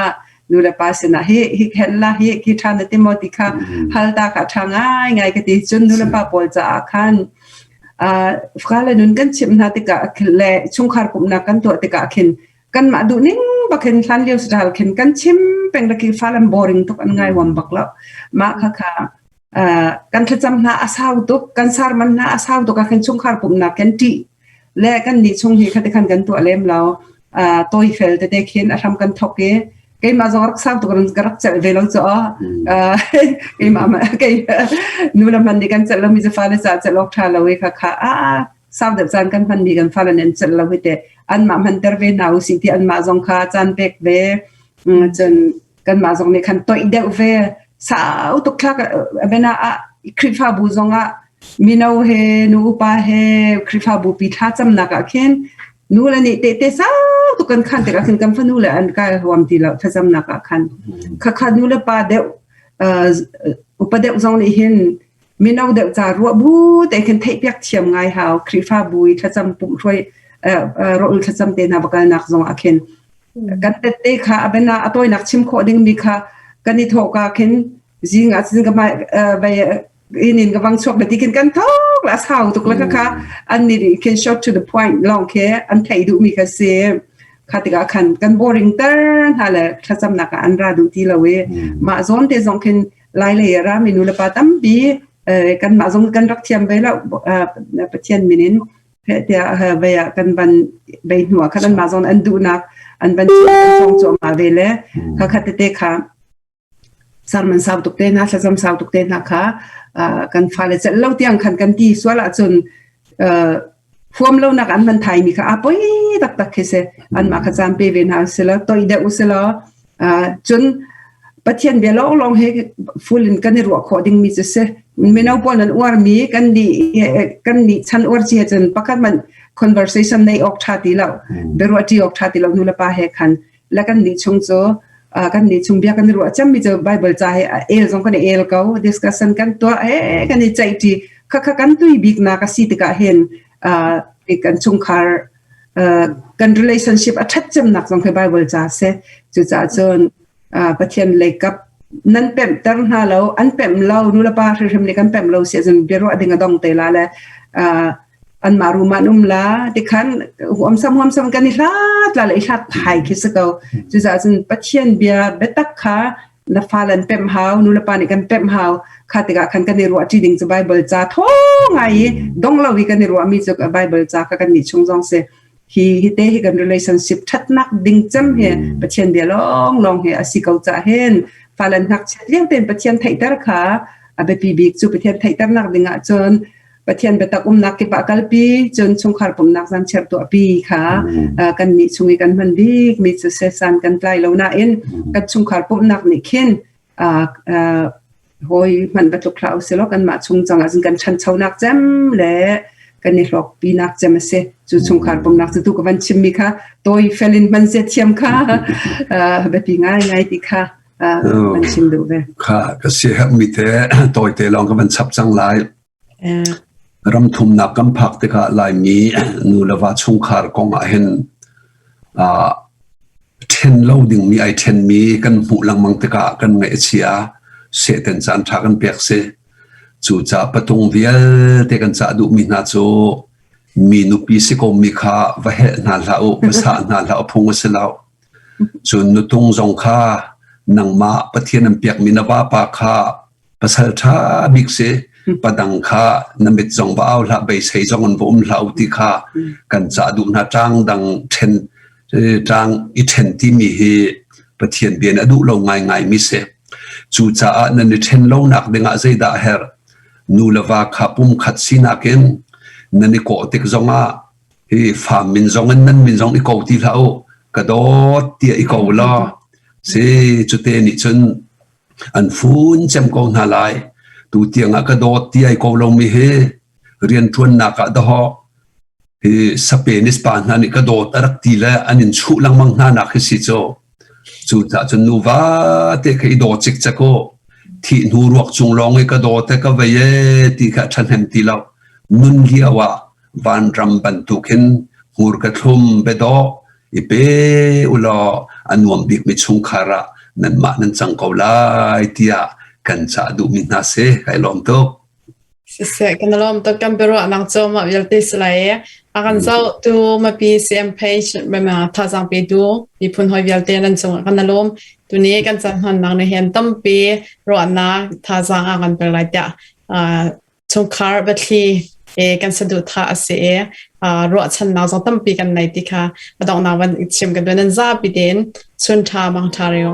C: nu le pa sinah hi hi khen la hi khi ṭha na ti maw ti kha hal ta ka ṭha ngai ngai ka ti. Cun nu le pa pawl caah khan fale nun kan chimh hna tikah le chungkhar pumhnak kan tuah tikah khin kanmah duh ning bak hin hlan lio style khin kan chim peng la khi fale boring tuk an ngai huam bak lo. Mah kha kha kan thlacam hna a sau tuk, kan sarman hna a sau tuk ah khin chungkhar pumhnak kan ṭih le kan nih chung hi khati khan kan tuah lem lo. Tawi fel tete khin a hram kan thok i keimah zong rak sau tuk ka rak celh ve lo cu keimah kei nu le man nih kan celh lomi cu fale ca celh awk ṭha lo i kha kha a sau deuh caan kan hmanmi kan fale nih an celh lo hi te anmah hmanter ve hna usih ti anmah zong kha caan pek ve. Cun kanmah zong nih khan toih deuh ve sau tuk thlak bena ah Khrihfabu zong ah mino he nu upa he Khrihfabu pi thlacamnak ah khin. Nu le nih tehte sau tuk kan khan tikah khin kan fanu le an kai huam ti lo thlacamnak ah khan. Khakha nu le pa deuh upa deuh zong nih hin mino deuh ca ruah bu te khin theihpiak thiam ngai hau Khrihfabu i thlacam pumh hruai rawlul thlacam te hna va kalnak zong ah khin kan tette kha a bena a tawinak chim khawh ding mi kha kan i thawh ka khin zing ah cun ka hmai vai inin ka vang chuak ti kin kan thok la sau tuk la kha an ni khin short to the point long khe an thei duh mi kha si kha tikah khan kan boring ter hna le thlacamnak ah an ra duh ti lo i mah zawn te zong khin lai lei ra mi nu le pa tampi kan mah zong kan rak thiam ve lo Pathian min in tiah vei ah kan van bei hnu ah khan an mah zawn an duhnak an van chong cuahmah ve le kha kha tete kha Sermon sau tuk te hna, thlacam sau tuk te hna kha kan fale celh lo tiang khan kan ti sual ahcun huam lonak an hman thai mi kha a poi taktak khi si. Anmah kha caan pe ve hna usih toi deuh usih law cun Pathian bia lawnglawng he full in kan i ruah khawh dingmi cu si. Mino pawl nan uarmi kan nih kan nih chan uar ci cun pakhat man conversation nei awk ṭha ti lo, biaruah ṭi awk ṭha ti lo nu le pa he khan le kan nih chung cu kan nih chung bia kan ruah cemmi cu Bible ca he el zong kan i el ko discussion kan tuah he kan i ceih ṭi kha kha kan tui bik nak a si tikah hin kan chungkhar kan relationship a ṭhat cemnak zong khi Bible ca si cucaah cun Pathian lei kap nan pemhter hna lo an pemh lo nulepa hrimhrim nih kan pemh lo si ahcun biaruah ding a dong te la le anmah room ah an um la tikhan huamsam huamsam kan i hlat la le i hlat thai khi si ko cucaah cun Pathian bia biatak kha na fale an pemh hau nulepa nih kan pemh hau kha tikah khan kan i ruah ṭi ding cu Bible ca thaw ngai i dong lo i kan i ruahmi cu Bible ca kha kan nih chung zong si hi hi te hi kan relationship ṭhatnak ding cem hi Pathian bia lawng lawng hi a si ko ca hin fale ngakchiat lio tein Pathian theihter kha a biapi bik cu Pathian theihternak ding ah cun Pathian biatak umnak kip ah kalpi cun chungkhar pumnak zanchiar tuahpi kha kan nih chung i kan hman bik mi cu sesan kan tlai lo nain kan chungkhar pumnak nih khin hawi hmanh va tluk hlah usih kan mah chung cang ahcun kan ṭhanchonak cem le kan i hlawkpinak cem a si cu chungkhar pumnak cu tu ka van chimmi kha tawi felin hman zia thiam kha biapi ngai ngai ti kha van chim duh ve
B: kha ka si herhmi te tawite lawng ka van chap cang lai Ram thumnak kan phak tikah Laimi nu le va chungkhar kong ahhin ṭhen lo dingmi ai ṭhenmi kan hmuh lengmang tikah kan ngaih a chia. Sehten caan ṭha kan pek si. Cucaah patung vialte kan cah duhmi hna cu mi nupi si komi kha va helh hna hlah u, va sah hna hlah u phung a si lo. Cun nutung zong kha nangmah Pathian an pekmi na vapa kha pasal ṭha bik si padang kha na mit zong va au hlah beisei zong in va um hlah u ti kha kan cah duh hna ṭang dang ṭhen ṭang i ṭhen timi hi Pathian bia nih a duh lo ngaingai mi si cucaah nan i ṭhen lonak dingah zeidah a herh nu le va kha pumkhat sinak in nan i kawh tik zongah hi fa min zong in nan min zong i ko ti hlah u ka dawt tiah i ko law si cute nih cun An fun cem ko hna lai. Tu tiangah ka dawt ti ai ko lomi hi rianṭuannak ah dahawh hi Spanis pa hna nih ka dawt a rak ti le an in chuh lengmang hna nak hi si cu. Cucaah cun nuva te kha i daw cikcek u. Thih hnu ruak cung lawng i ka dawt e ka vei e ti kha ṭhahnem ti lo. Nun lio ah vanram bantukin hmurka thlum biadawh i pe ulaw a nuam bikmi chungkhar ah nanmah nan cang ko lai tiah kan cah duhmi hna si kai lawm tuk.
A: Siseh kan lawm tuk kan biaruahnak cu mah vialte si lai i a kan zohtu mipi CM page mema thazaang petu miphun hawi vialte nan cungah kan lawm tuni kan caan hmannak nih hin tampi ruahnak thazaang a kan pek lai tiah chungkhar biathli kan saduhthah a si i ruahchannak zong tampi kan nei ti kha a donghnak van chim kan duh. Nan zapi tein chun ṭha mang ṭha reu.